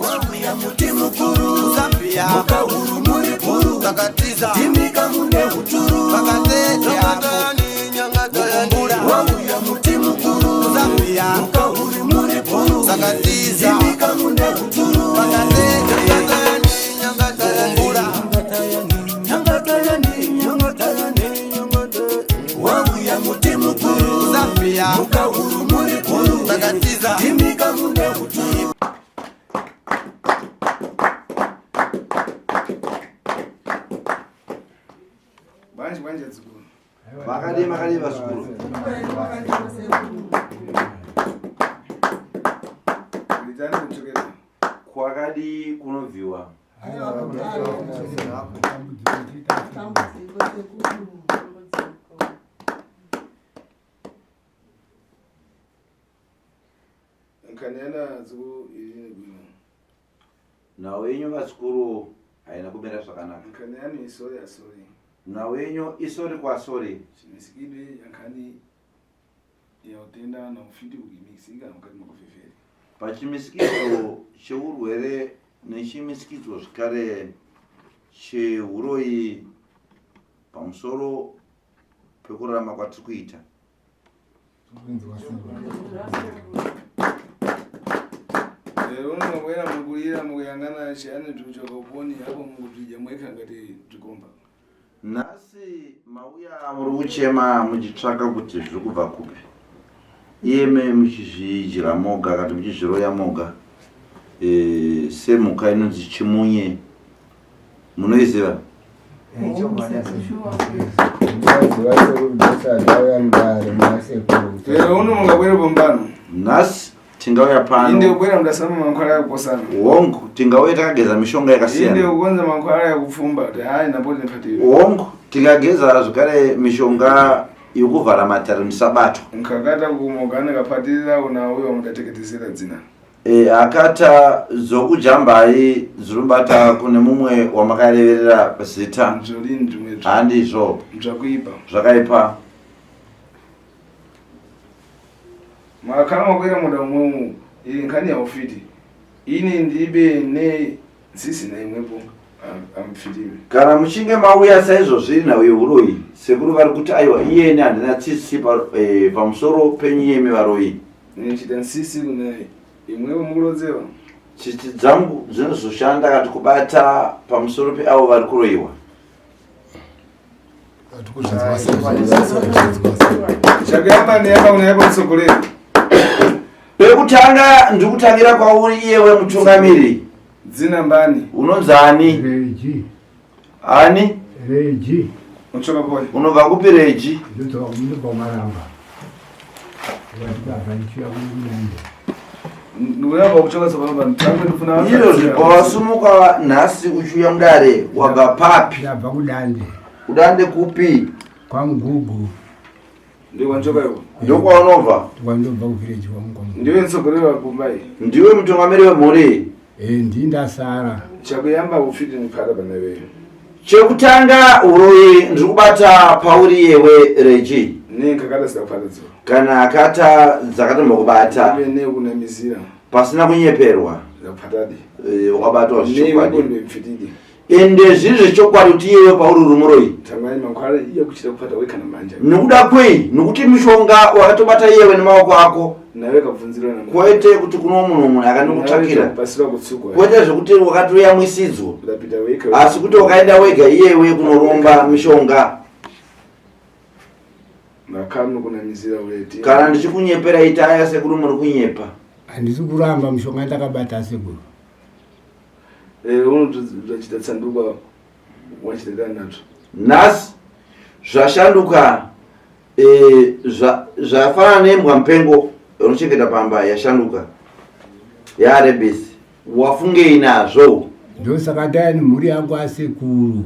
Wauya muti mukuru Zambia mukahuru muri bhuru takatiza ndimika mune uturu Mukumbura Wauya muti mukuru Zambia mukahuri muri bhuru takatiza ndimika mune uturu Mukumbura Nyangatayani, nyangatayani, wauya muti mukuru Zambia mukahuru muri bhuru takatiza ndimika mune uturu. Banje banje dzikuru. Makadii makadii vazukuru. Kuitani kuchokera. Kwakadii kunobviwa? Dambudziko sekuru. Nkhani yana dzikuru ili bwino. Nhau yenyu vazukuru haina kumira zvakanaka. Nkhani yanu isori asori. Nhau yenyu isori kwasori. Chimisikidwe yankhani ya utenda na ufiti ukimikisika mukati mwakufefere. Pachimisikidzo cheurwere nechimisikidzo zvekare cheuroyi pamusoro pekurarama kwatiri kuita. Lero unobwera mukulira mukuyang'ana chiyani tikuchoka uponi apo mukutidya mwekha ngati tikomba. Nhasi mauya muri kuchema muchitsvaka kuti zviri kubva kupi. Iyeme muchizvidya moga kana muchizviroya moga e, semhuka inonzi chimunye munoiziva? Lero uno mungabwere pombano. Nhasi tingauya Inde pano kubwera mudasama mankhwala yakuposana. hongu tingauya takageza mishonga Inde yakasiyana kukonza mankhwala yakupfumba kuti hayi napoti ndiphatire. hongu tingageza zvekare mishonga yokuvhara matare musabatwa. Nkhakata kumugana kaphatirira una uyo mudateketesera dzina. E, akata dzokujambai dzinobata kune mumwe wamakareverera zita. Nzvolini zvimwe Handizvo zvakuipa. zvakaipa. Mwakhala mwakwera muda umwemu ili nkhani ya ufiti. Ine ndilibe ne tsitsi na imwepo amfitiwe. Kana muchinge mauya saizvozvi nhau yehuroyi, sekuru vari kuti aiwa iyeni handina tsitsi pamusoro penyu iyemi varoyi. Nichita nsisi kuna imwepo mukulodzewa. Tsitsi dzangu dzinozoshanda kati kubata pamusoro peavo vari kuroyiwa. Chakuyamba ndiyamba kuna yako mtsogoleri. Pekutanga ndikutangira kwauri iyewe mutungamiri. Dzina mbani. Unonzi ani? Reji. Ani? Reji. Uchoka pole. Unobva kupi Reji? Ndobva ndobva kumaramba. Ndikabva ndichiuya kunyanya. Ndikuyamba kuchoka tsopano pano. Tangu ndifuna. Iro zvipo wasumuka nhasi uchiuya mudare wabva papi? Ndabva kudande. Kudande kupi? KwaMugugu. Ndikwanchoka iwo. Ndokwaunobva? Kwandobva kuvillage kwangu. Ndiwe mtsogoleri wa Kumbai. Ndiwe mutungamiri wemhuri? Eh, ndini ndasara. Chakuyamba ufiti niphata paneweyo. Chekutanga uroyi ndiri kubata pauri yewe Reji. Ne nkhakata sidakuphata dzulo. Kana akata dzakatombokubata Ive ne kunamizira. pasina kunyeperwa. Ndakuphatadi. Wakabatwa Ne zvechokwadi. iwe mfitidi. Ende zviri zvechokwadi kuti iyewe pauri uri muroyi. Tangani mankhwala iya kuchita kuphata wekha namanja. Nekuda kwei? Nekuti mishonga wakatobata iyewe nemaoko ako. Nawe kabvunzirwa na. Kwete kuti kuno munhu munhu akanokutsvakira. Pasira kutsukwa. Kwete zvekuti wakatoyamwisidzwa. Ndapita wekha. Asi kuti wakaenda wega iyewe kunoromba mishonga. Makano kunamizira uleti. Kana ndichikunyepera itaya sekuru muri kunyepa. Handisi kuramba mishonga ndakabata sekuru. Eh, unotachita tsanduka wachita natsvo. Nhasi zvashanduka zvafanana nembwa mupengo unochengeta pamba yashanduka yarebesi wafungei nazvo? Ndosaka ndaya nemhuri yangu asekuru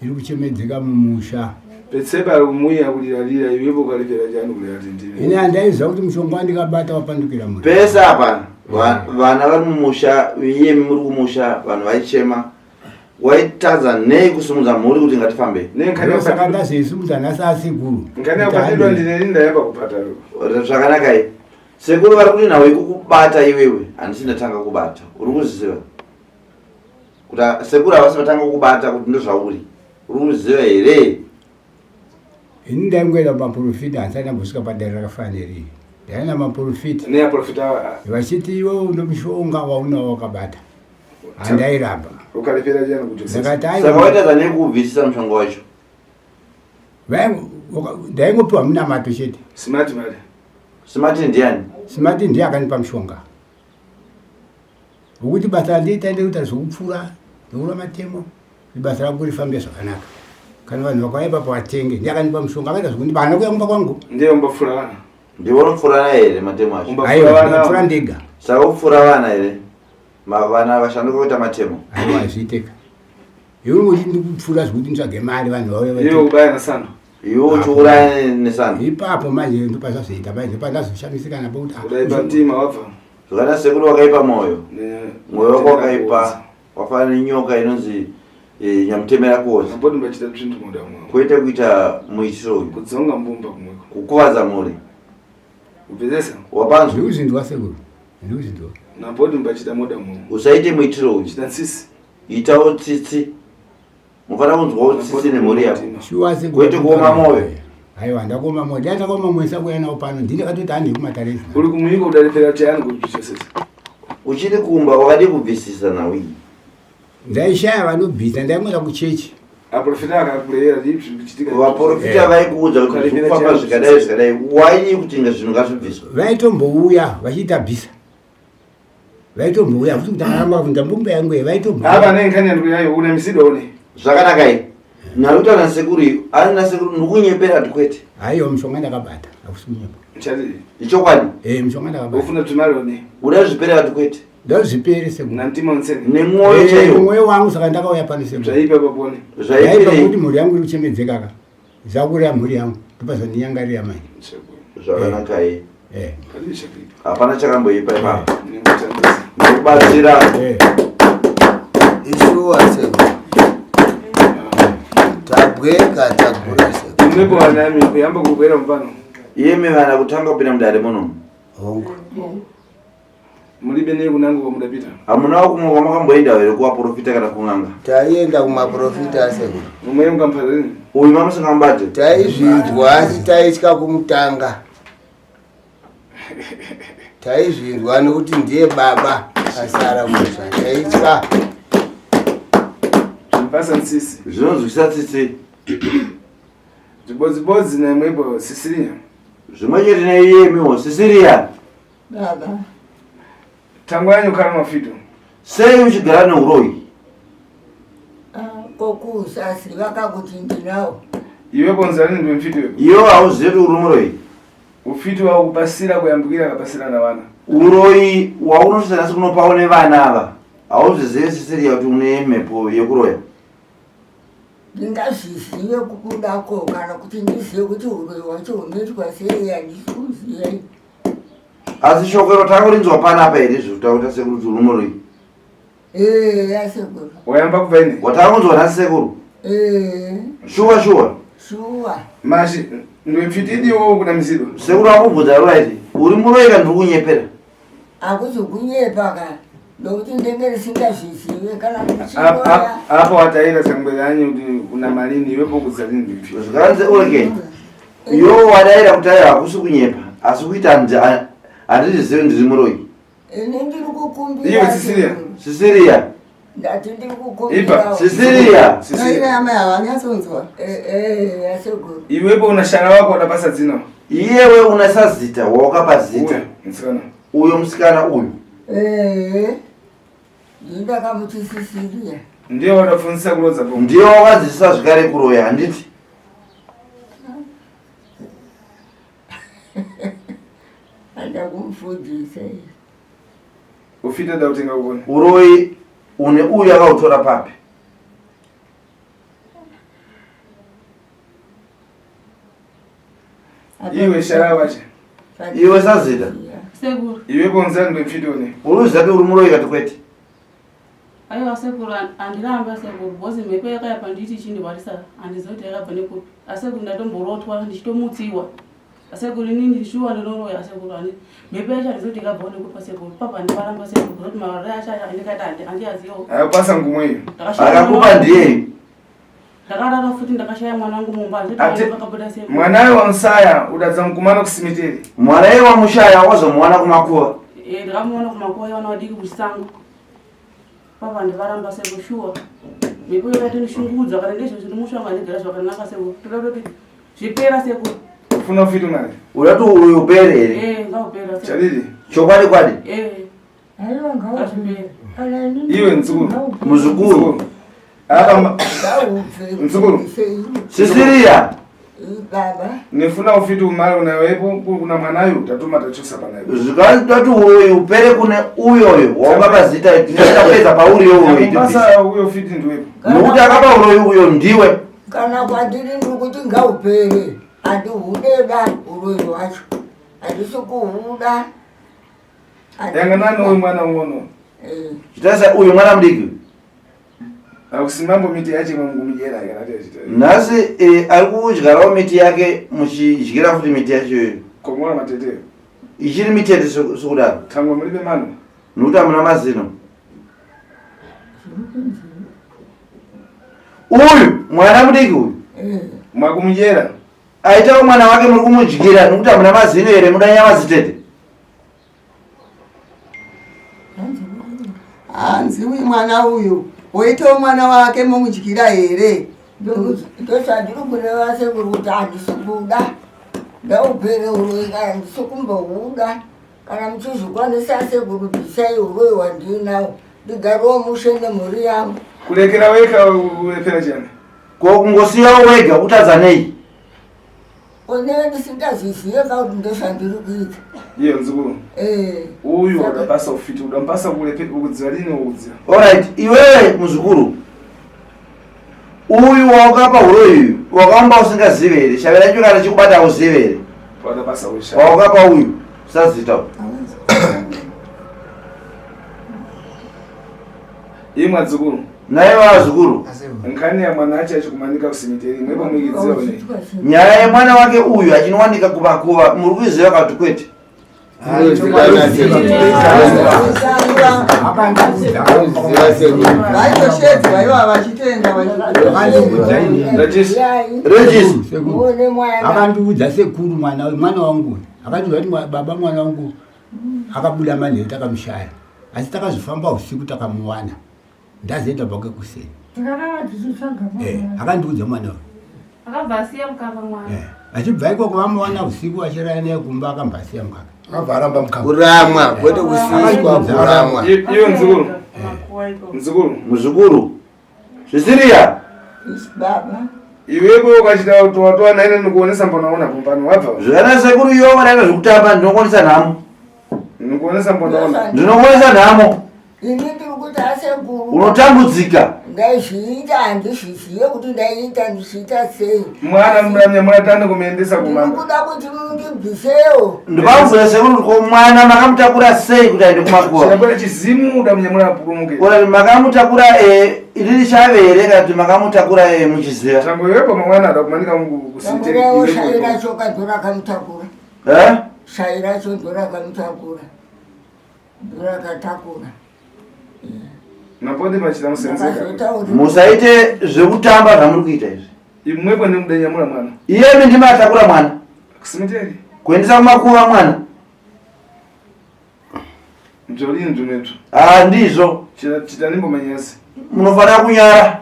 iri kuchemedzeka mumusha. Petsepa ari kumuya kuliralira iwepo ukalipera chani kulira tindine. Ini handaiziva kuti mushonga wandikabata wapandukira mhuri. Pese apa vana vari mumusha iyemi muri kumusha vanhu vaichema waitadza nei kusimudza mhuri kuti ngatifambe? Sekuru vari kuti nhau yekukubata iwewe handisi ndatanga kubata. Uri kuzviziva kuti sekuru havasi vatanga kukubata kuti ndozvauri. Uri kuzviziva here? Ini ndaingoenda kumaprofita, handisati ndambosvika padare rakafanana neriri. Ndaienda maprofita Neaprofita vachiti iwe une mushonga waunawo wakabata, handairamba. Ukarepera chiyani kuti Ndakati Saka aiwa, waitadza nei kuubvisisa mushonga wacho? Ndaingopiwa munamato chete. Smart mari. Smart ndiani? Smart ndiye akanipa mushonga wekuti basa randiita ndekuita zvekupfura nekurwa matemo, kuti basa rangu rifambe zvakanaka. Kana vanhu vakauya ipapo vatenge, ndiye akanipa mushonga, akaita zvekundipa, haana kuuya kumba kwangu. Ndiye umbapfura vana. Ndiwe unopfurana here matemo acho? Umbapfura Aiwa, vana. ndapfura ndega. Saka upfura vana here? Vana vashanduka kuita matemo. Aiwa, hazviiteka. Iwe uchiti ndikupfura zvekuti nditsvage mari, vanhu vauye Iwe vatenge. ubaya nasano. Iwe uchiuraya nesando. Ipapo manje ndopazvazoita manje, ndopandazoshamisika napo kuti Udai pantima wabva. Zvakaita sekuru wakaipa mwoyo. Ne- Mwoyo wako wakaipa. Wafanana nenyoka inonzi nyamutemera kozi. Namboti mbachita tsvindu muda mwawo. Kwete kuita muitiro uyu. Kudzonga mbumba kumweko. Kukuvadza mhuri. Kupedzesa. Wapanzwa? Ndikuzvinzwa sekuru, ndikuzvinzwa. Namboti mbachita muda mwawo. Usaite muitiro uyu. Chita tsitsi. Itawo tsitsi. Mufanira kunzwawo tsitsi nemhuri yako. Shuwa sekuru. Kwete kuoma mwoyo. Aiwa, ndakuoma mwoyo. Dai ndakaoma mwoyo sakuuya nawo pano, ndini ndakatoti handei kumatarezi. Uri kumuyiko udaripera chayani kubvisisa. Uchiri kumba wakadii kubvisisa nhau iyi? Ndaishaya vanobvisa, ndaingoenda kuchechi. Aprofita akakurevera kuti zviri kuchitika. Vaprofita vaikuudza kuti zviri kufamba zvikadai zvikadai, waidii kuti inga zvinhu ngazvibviswe? Vaitombouya vachiita bhisa, vaitombouya kuti ndakaramba kubvunza mbumba yangu iyi, Apa vaitombouya. nei nkhani yangu yayo una misido one. Zvakanaka iyi. Nhau kutaura nasekuru iyi, ari nasekuru ndikunyepera kuti kwete. Aiwa, mushonga ndakabata, hakusi kunyepa. Chati Ichokwadi. Mushonga ndakabata. ufuna tumari one. Uda zvipere kuti kwete. Ndazvipere sekuru. Nantima onsene. Nemwoyo chaiwo. Mwoyo wangu, saka ndakauya pano sekuru. Zvaipa papone. Zvaipa kuti Zvaipirei? mhuri yangu iri kuchemedzeka ka. Zvakurira mhuri yangu, ndopazondinyangarira manje. Zvakanaka iyi. Pali chakuipa. Hapana chakamboipa ipapo. Ningotandisa. Ndikubatsira. Ishuwa sekuru. Tabweka tagura sekuru. Imwepo vanami kuyamba kubwera mupano. Iyemi vana kutanga kupinda mudare muno. Hongu. Mulibe nei kunango kwamudapita. Hamunawo kumwe kwamakamboenda here kuvaprofita kana kun'anga? Taienda kumaprofita sekuru. Mumwe mukampareni. Uyu mamusingamubate. Taizvinzwa asi taitya kumutanga. Taizvinzwa nekuti ndiye baba asara musha. Taitya. Zvimpasa nsisi. Zvinonzwisa tsitsi. Zvibodzibodzi naimwepo Sisilia. Zvimwe chete neiyemiwo Sisilia. Baba. Tango yanyu kara mafito. Sei uchigara neuroyi? Kokusasiva kakuti ndinawo. Iwe bonzani ndiwe mfito wepo. Iwe hauzivi kuti uri muroyi. Ufiti wakupasira kuyambukira akapasira navana. Uroyi waunosvitsa nhasi kunopawo nevana ava. Hauzvizivi Sisilia kuti une mhepo yekuroya. Ndingazvizive kukudako kana kuti ndizive kuti uroyi hwacho hunoitwa sei, handisi kuziva. Asi shoko iro takurinzwa panapa here zvekutaura sekuru kuti uri muroyi? Asekuru. Wayamba kubva ine? Watakunzwa nhasi sekuru? Shuwa shuwa. Shuwa. Mashi ndiwe mfiti idiwo kuna misido. Sekuru akubvunza right. Uri muroyi kana ndiri kunyepera? Hakuzi kunyepa ka. Nokuti ndenge risingazvizive kana kuchiroya. Apo wataira sangwe yanyu kuti una malini iwe pokudza lini ndiwe mfiti. Zvikanzi okay. Iwe wadaira kuti aiwa hakusi kunyepa asi kuita handizvizivi ndiri muroyi. Ini ndiri kukumbira. Iwe Sisilia. Sisilia. Ndati ndiri kukumbira. Ipa. Sisilia. Sisilia. Amai havanyatsonzwa. Asekuru. Iwepo una shara wako wadapasa dzina. Iyewe una sazita wawakapa zita. Uyo musikana. Uyo musikana uyu. Ndakamuti Sisilia. Ndiye wadafunzisa kurodza pomwe. Ndiye wakadzidzisa zvekare kuroya handiti? Andakumufundisa. Ufite da kutenga kuona. Uroyi une uyu akautora papi? Iwe shara wache. Iwe sazita. Sekuru. Iwe bonza ndiwe mfiti one. Uri kuziva kuti uri muroyi kati kwete? Aiwa sekuru, handiramba sekuru, because mhepo yakaya panditi ichindirwarisa, handizivi kuti yakabva nekupi. Asi sekuru ndatomborotwa ndichitomutsiwa. Asekuru inini shuwa ndinoroya asekuru ani mhepo yacho handizoti ikabva nekupa sekuru papa ndiparamba sekuru kuzoti marore acho andikaita handiaziwo. Ayopasa ngumwe iyo. Akakupa ndiye. Ndakarara futi ndakashaya mwana wangu mumba handiti akabuda sekuru. Mwanawe wamusaya udadza mukumana kusimiteri. Mwanawe wamushaya wazomuwana kumakuva. Eh ndakamuona kumakuva yawana wadiki kuchisango. Papa ndivaramba sekuru shuwa. Mhepo iyo yatinishungudza kana ndizvo zviri mushonga ndigara zvakanaka sekuru. Toda kuti Zvipera sekuru. Ufuna ufite mari. Uda kuti uyu upere here? Eh, ngaupera sekuru. Chadidi. Chokwadi kwadi. Eh. Aiwa ngaupere. Kana inini Iwe mzukuru. Muzukuru. Apa Mzukuru. Sisiria. Baba. Nifuna ufite umari unawepo kuna mwanayo tatuma tachosa panayo. Zvikati uyu upere kune uyoyo waungapa zita tinotapedza pauri uyoyo. Basa uyo fiti ndiwepo. Nokuti akapa uroyi uyo ndiwe. Kana kwandiri ndiri kuti ngaupere, handihudeba uroyi hwacho, handisi kuhuda. Yanga nani uyu mwana uno? Eh. Chitarisa uyu mwana mudiki. Akusimambo miti yacho imwe mungumijera kana tichita. Nhasi eh, ari kudyarawo miti yake muchidyira futi miti yacho iyoyo. Komora matete. Ichiri mitete sokudaro. Tangwa mulibe mano. Nokuti hamuna mazino. Uyu mwana mudiki uyu. Makumujera. Aitawo mwana wake muri kumudyira nokuti hamuna mazino here muda nyama zitete. Hanzi uyu mwana uyu woitawo mwana wake momudyira here? Ndozvandiri kureva sekuru kuti handisi kuda ngaupere uroyi kana handisi kumbohuda. Kana muchizvikwanisa sekuru bvisai uroyi hwandinawo ndigarewo mushe nemhuri yangu. Kulekera wega ulepera chani? Ko kungosiyawo wega kutadza nei? Onee ndisingazvizive ka kuti ndozvandiri kuita. Iye mzukuru. Eh. Uyu wakapasa ufiti udampasa kulepe ukudziva lini ukudziva. Alright, iwewe muzukuru. Uyu wakapa uroyi uyu wakaomba usingazive here? Shave racho kana chikubata hauzive here? Wakapasa usha. Wakapa uyu sazita. Imwe adzukuru. Naye vazukuru. Nkhani ya mwana acho achikumanika kusimiteri imwe pamuikidziwa une. Nyaya yemwana wake uyu achinowanika kumakuva muri kuiziva kana kuti kwete? Vaitoshedzwa ivava vachitoenda Regis. Akandiudza sekuru mwana mwana wangu akandiudza kuti baba mwana wangu akabuda manheru takamushaya asi takazofamba usiku takamuwana ndazoenda pake kuseni eh, akandiudza mwana uyu akabva asiya mukaka mwana eh, achibva ikoko vamuwana usiku achiraya naye kumba akambva asiya mukaka akabva aramba mukaka kuramwa kwete kusiiswa kuramwa Iwe mzukuru. Mzukuru. Muzukuru. Cecilia. Baba. Iwepo ukachita kutoa naine nikuonesa mbonaona pompano wabva. Zvana sekuru iwe wadaita zvekutamba ndinokuonesa nhamo. Ndinokuonesa mbonaona. Ndinokuonesa nhamo. Ini ndiri kuti asekuru. Unotambudzika. Ndaizviita handizvizive kuti ndaiita ndichiita sei. Mwana muramya muratande kumuendesa kumamba. Ndinokuda kuti mundibvisewo. Ndobabvunza sekuru kuti ko mwana makamutakura sei kuti aende kumakuva? Chakora chizimu udamunyamura apurumuke. Ora makamutakura eh iriri shave here kana kuti makamutakura eh muchiziva? Tango iwepo mwana ada kumanika kusiteri. Ndamurewo shai racho kadhorakamutakura. Eh? Shai racho ndorakamutakura. Ndorakatakura. Napode machita musenzeka. Musaite zvekutamba zvamuri kuita izvi. Imwepo nemudanyamura mwana. Iyemi ndimi atakura mwana. Kusimiteri. Kuendesa kumakuva mwana. Mzolini ndunethu. Ah ndizvo. Chita nimbo manyasi. Munofanira kunyara.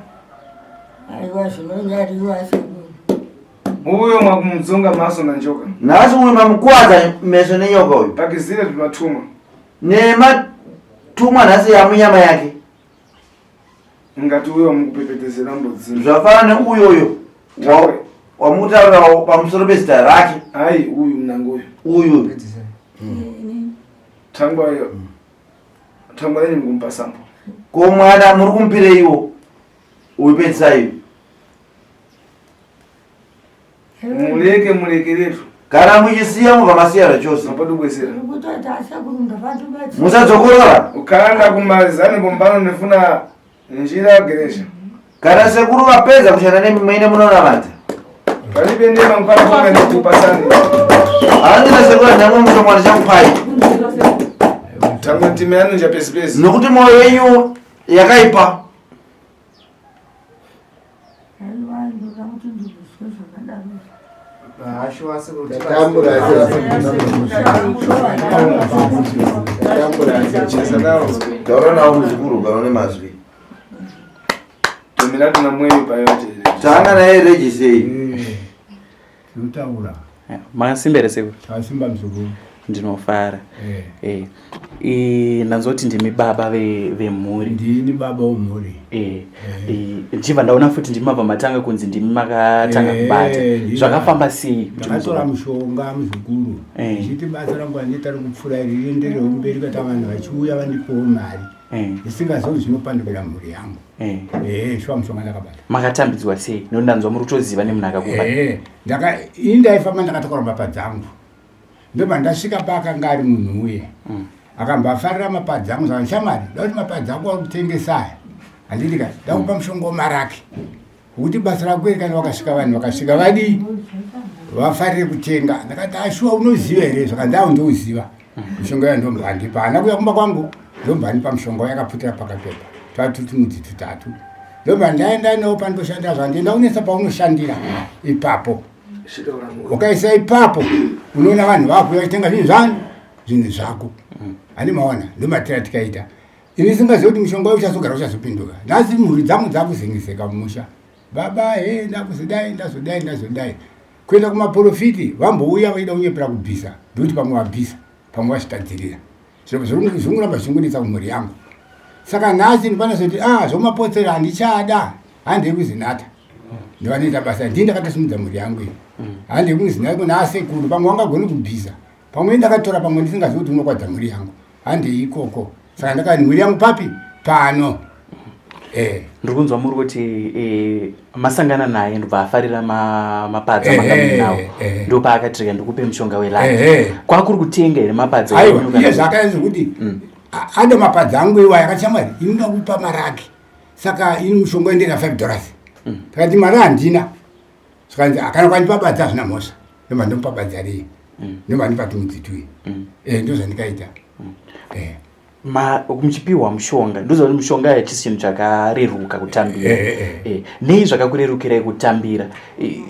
Aiwa zvinonyariwa sekuru. Uyo mwakumudzonga maso na njoka. Nhasi uyu mamukwadza meso nenyoka uyu. Pakizire zvimatumwa. Nematumwa nhasi yamunyama yake. Ngati uyo wamukupepetezera mbudzi. Zvafanana neuyoyo wamutaurirawo pamusoro pezita rake. Ai uyu mnango uyu. Uyu. Tangwa yo. Tangwa yenyu mukumpa sambo. Ko mwana muri kumupireiwo uyu pedzisai. Muleke mulekeretu. Kana muchisiya mubva masiya zvachose. Mapadubwesera. Ndikutoti asekuru ngavandibatsire. Musadzokorora. Ukaenda kumazani kumbano nefuna njira geresha. Kana sekuru vapedza kushanda nemi muine munonamata. Palibe ndiye mankhwala konga ndikupasani. Handina sekuru, handamwa mushonga wandichakupai. Tango time yanu njapesipesi. Nokuti mwoyo yenyu yakaipa. Aiwa, ndoda kuti ndibviswe zvakadaro. Tatambura. Tatambura. Cheza nawo. Taura nawo muzukuru, kana une mazwi. Tumira tuna mweyi payote. Tanga naye regisei. Tinotaura. Makasimba here sekuru? Takasimba muzukuru. Ndinofara. Ndanzwa kuti ndimi baba vemhuri. Ndini baba wemhuri. Ndichibva ndaona futi ndimi mabva matanga kunzi ndimi makatanga kubata. Zvakafamba sei kuti Ndakatora muzobata? mushonga muzukuru, ndichiti basa rangu randinoita rekupfura iri rienderewo mberi, kuita vanhu vachiuya vandipewo mari, isingazovi zvinopandukira mhuri yangu. Shuwa mushonga ndakabata. Makatambidzwa sei? Nokuti ndanzwa muri kutoziva nemunhu akakupa. Ini ndaifamba ndakatakura mapadza angu, ndobva ndasvika paakanga ari munhu uye, akambafarira mapadza angu. Saka shamwari, da kuti mapadza ako ari kutengesa aya, handiti ka ndakupa mushonga wemaraki wekuti basa rako iri kana wakasvika vanhu vakasvika vadii vafarire kutenga. Ndakati, ashuwa unoziva here? Zvakanzi, awo ndouziva mushonga uya. Ndomba andipa, haana kuuya kumba kwangu, ndomba andipa mushonga uya akaputira pakapepa twatuti mudzi tutatu. Ndobva ndaenda nawo pandoshandira. Zvandienda unesa paunoshandira ipapo, ukaisa ipapo unoona vanhu vakuuya vachitenga zvinhu zvani, zvinhu zvako. Hani maona ndomatira tikaita. Ini singazivi kuti mushonga uyu uchazogara uchazopinduka. Nhasi mhuri dzangu dzakuzengeseka mumusha. Baba he, ndakuzodai, ndazodai, ndazodai kuenda kumaprofiti, vambouya vaida kunyepera kubvisa, ndokuti pamwe vabvisa, pamwe vazvitadzirira. Zvingoramba zvichingonetsa kumhuri yangu. Saka nhasi ndikwanisa ah zvomapotsera handichada, handei kuZinatha, ndovanoita basa. Ndii ndakatosimudza mhuri yangu iyi. Handei kuZinatha kuna asekuru, pamwe wangagoni kubvisa, pamwe ndakatora, pamwe ndisingazivi kuti unokwadza mhuri yangu. Handei ikoko. Saka ndakati mhuri yangu papi pano. Ndiri kunzwa muri kuti masangana naye, ndobva afarira mapadza manga muinawo, ndopaakati rega ndikupe mushonga weluck. Kwakuri kutenga here mapadza Aiwa. enyu kana Iye zvakaita zvekuti ade mapadza angu iwayo, akati, shamwari, inoda kupa maraki, saka ini mushonga endera $5. Takati mari handina. Zvikanzi, kana ukandipa badza hazvina mhosva. Ndobva ndomupa badza riye, ndobva ndipa tumudzi tuye. Ndo zvandikaita. Muchipiwa mushonga, ndoziva kuti mushonga hachisi chinhu chakareruka kutambira. Nei zvakakurerukirai kutambira?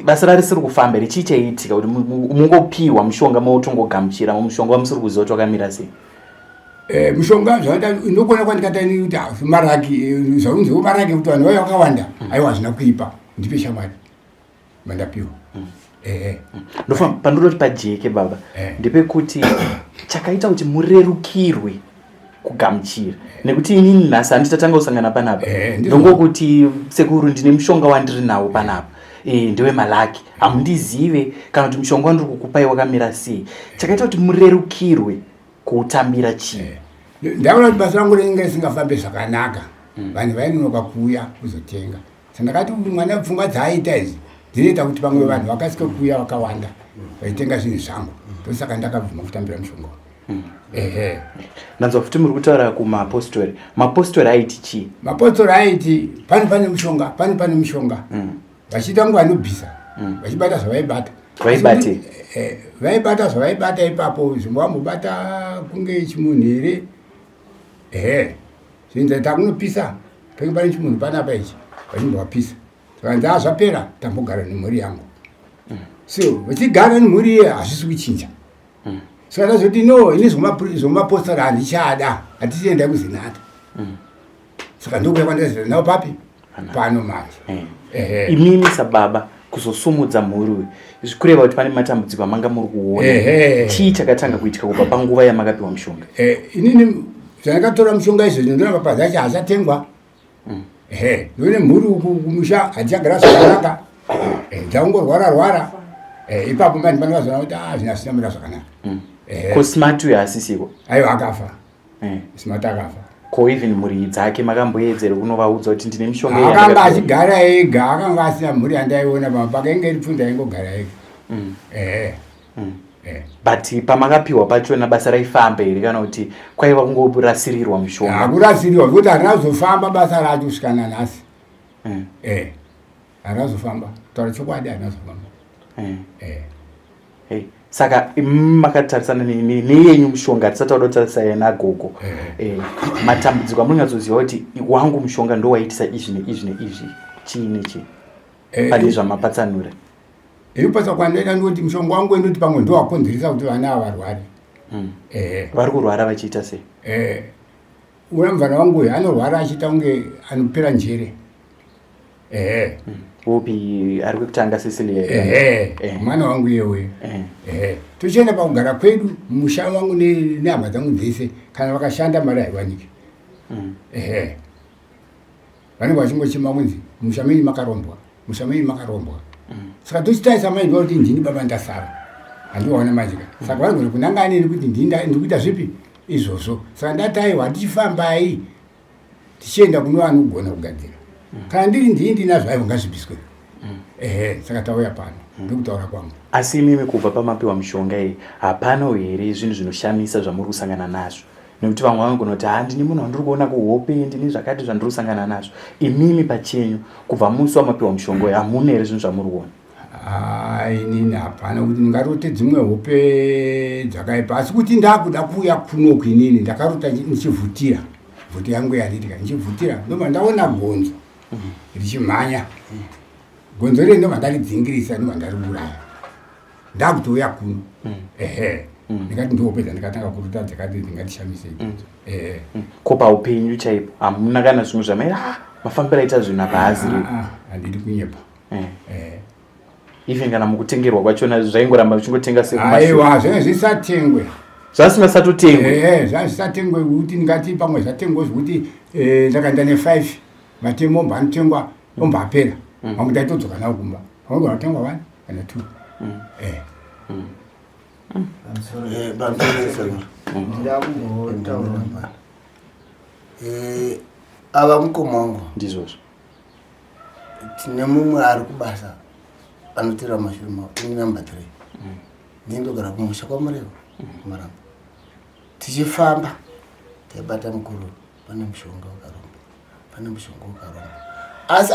Basa rarisiri kufamba here? Chii chaiitika kuti mungopiwa mushonga motongogamuchira mushonga wamusiri kuziva kuti wakamira sei? Mushonga zvakaita ndokona kwandikaita ini kuti maraki, zvaunziwo maraki kuti vanhu vaiva vakawanda. Aiwa, hazvina kuipa, ndipe shamwari, mandapiwa. Ndofa pandinoti pajeke baba, ndepekuti chakaita kuti murerukirwe kugamuchira, nekuti inini nhasi handitatanga kusangana panapa, ndongokuti sekuru, ndine mushonga wandiri nawo panapa, ndewemalaki, hamundizive kana kuti mushonga wandiri kukupai wakamira sei. Chakaita kuti murerukirwe kuutambira chii? Ndaona kuti basa rangu rinenge risingafambi zvakanaka, vanhu vainonoka kuuya kuzotenga. Saka ndakati mwana pfungwa dzaaita idzi dzinoita kuti pamwe vanhu vakasike kuuya vakawanda vaitenga zvinhu zvangu. Ndosaka ndakabvuma kutambira mushonga. Ehe. Ndanzwa futi muri kutaura kumapostori. Mapostori aiti chii? Mapostori aiti pane mushonga, pane mushonga, vachiita kunge vanobvisa, vachibata zvavaibata. Vaibate? Vaibata zvavaibata ipapo, zvimwe vambobata kunge chimunhu here. Ehe, zvinzi takunopisa penge pane chimunhu panapa ichi, vachimbovapisa. Zvakanzi a zvapera, tambogara nemhuri yangu. So vachigara nemhuri iye hazvisi kuchinja. Saka ndazoti no, ini zvomapostori handichada, hatichienda kuZinatha. Saka ndokuya kwandazoenda nawo papi pano manje. Ehe. Imimi sababa kuzosumudza mhuri uyu, zvikureva kuti pane matambudziko amanga muri kuona. Chii chakatanga kuitika kubva panguva yamakapiwa mushonga? Inini zvandakatora mushonga izvozvo, ndona mapadza acho haachatengwa. Ehe, ndone mhuri uku kumusha hatichagara zvakanaka. Dzaungorwara rwara. Ipapo mani pandakazoona kuti a zvinhu hazvina mira zvakanaka. Ko Smart uyu haasisiko? Aiwa, akafa. Smart akafa. Ko even mhuri dzake makamboedzera kunovaudza kuti ndine mishonga iyi Akanga yandakapiwa? achigara ega, akanga asina mhuri yandaiona. Pamwe pakainge iri pfunda, aingogara ega. Ehe. But pamakapiwa pachona basa raifamba here, kana kuti kwaiva kungorasirirwa mushonga? Hakurasirirwa, zvekuti harina kuzofamba basa racho kusvika nanhasi. Harina kuzofamba, kutaura chokwadi, harina kuzofamba. Eh. Hey, saka imi makatarisana neyenyu mushonga tisati tauda kutarisa yenagogo. Matambudziko amunonyatsoziva kuti wangu mushonga ndowaitisa izvi neizvi neizvi, chii nechii pane zvamapatsanura? Iri kwandoita ndoti mushonga wangu ndoti pamwe ndowakonzeresa kuti vana ava varware. Vari kurwara vachiita sei? Una muvana wangu uyu anorwara achiita kunge anopera njere, ehe. Upi ari kwekutanga, Cecilia? Ehe, mwana wangu iyewe. Ehe, tochienda pakugara kwedu musha wangu nehama dzangu dzese, kana vakashanda mari haiwaniki. Ehe, vanenge vachingochema kunzi musha menyu makarombwa, musha menyu makarombwa. Saka tochitarisa mai kuti ndini baba ndasara, handiwaona manje ka. Saka vanogona kunanga neni kuti ndini ndiri kuita zvipi izvozvo. Saka ndati aiwa, tichifambai tichienda kuno anogona kugadzira. Kana ndiri ndini ndinazvo, aiwa, ngazvibviswe. Ehe, saka tauya pano ndokutaura kwangu. Asi imimi kubva pamapiwa mishonga iyi, hapanawo here zvinhu zvinoshamisa zvamuri kusangana nazvo? Nekuti vamwe vanogona kuti, ha, ndini munhu wandiri kuona kuhope, ndini zvakati zvandiri kusangana nazvo. Imimi pachenyu, kubva musi wamapiwa mushonga uyu, hamuna here zvinhu zvamuri kuona? Ah, inini hapana kuti ndingarote dzimwe hope dzakaipa, asi kuti ndakuda kuuya kunoku inini ndakarota ndichivhutira vhuti yangu yaritika, ndichivhutira ndobva ndaona gonzo richimhanya. Gonzo riri ndobva ndaridzingirisa, ndobva ndariuraya, ndakutouya kuno. Ehe, ndikati ndihope dzandikatanga kurota dzakati ndingatishamise idzodzo, ehe. Ko paupenyu chaipo hamuna kana zvimwe zvamai, ah, mafambiro aita zvinhu apa haaziriwo? Ah, ah, handidi kunyepa. Even kana mukutengerwa kwachona zvaingoramba zvichingotenga sekumashure? Aiwa, zvinge zvisatengwe. Zvasingasatotengwe? Zvanga zvisatengwe kuti ndingati pamwe zvatengwa zvekuti ndakaenda ne5 matemo omba anotengwa omba apera, mamwe ndaitodzoka nawo kumba, pamwe vanotengwa one kana two. Pamusoro sekuru, ndakumbotaura ava mukoma wangu. Ndizvozvo. Tine mumwe ari kubasa anotera mashure mavo, ini number 3, ndindogara kumusha kwaMurevo kuMaramba. Tichifamba taibata mukuru, pane mushonga wakaromba, pane mushonga wakaromba, asi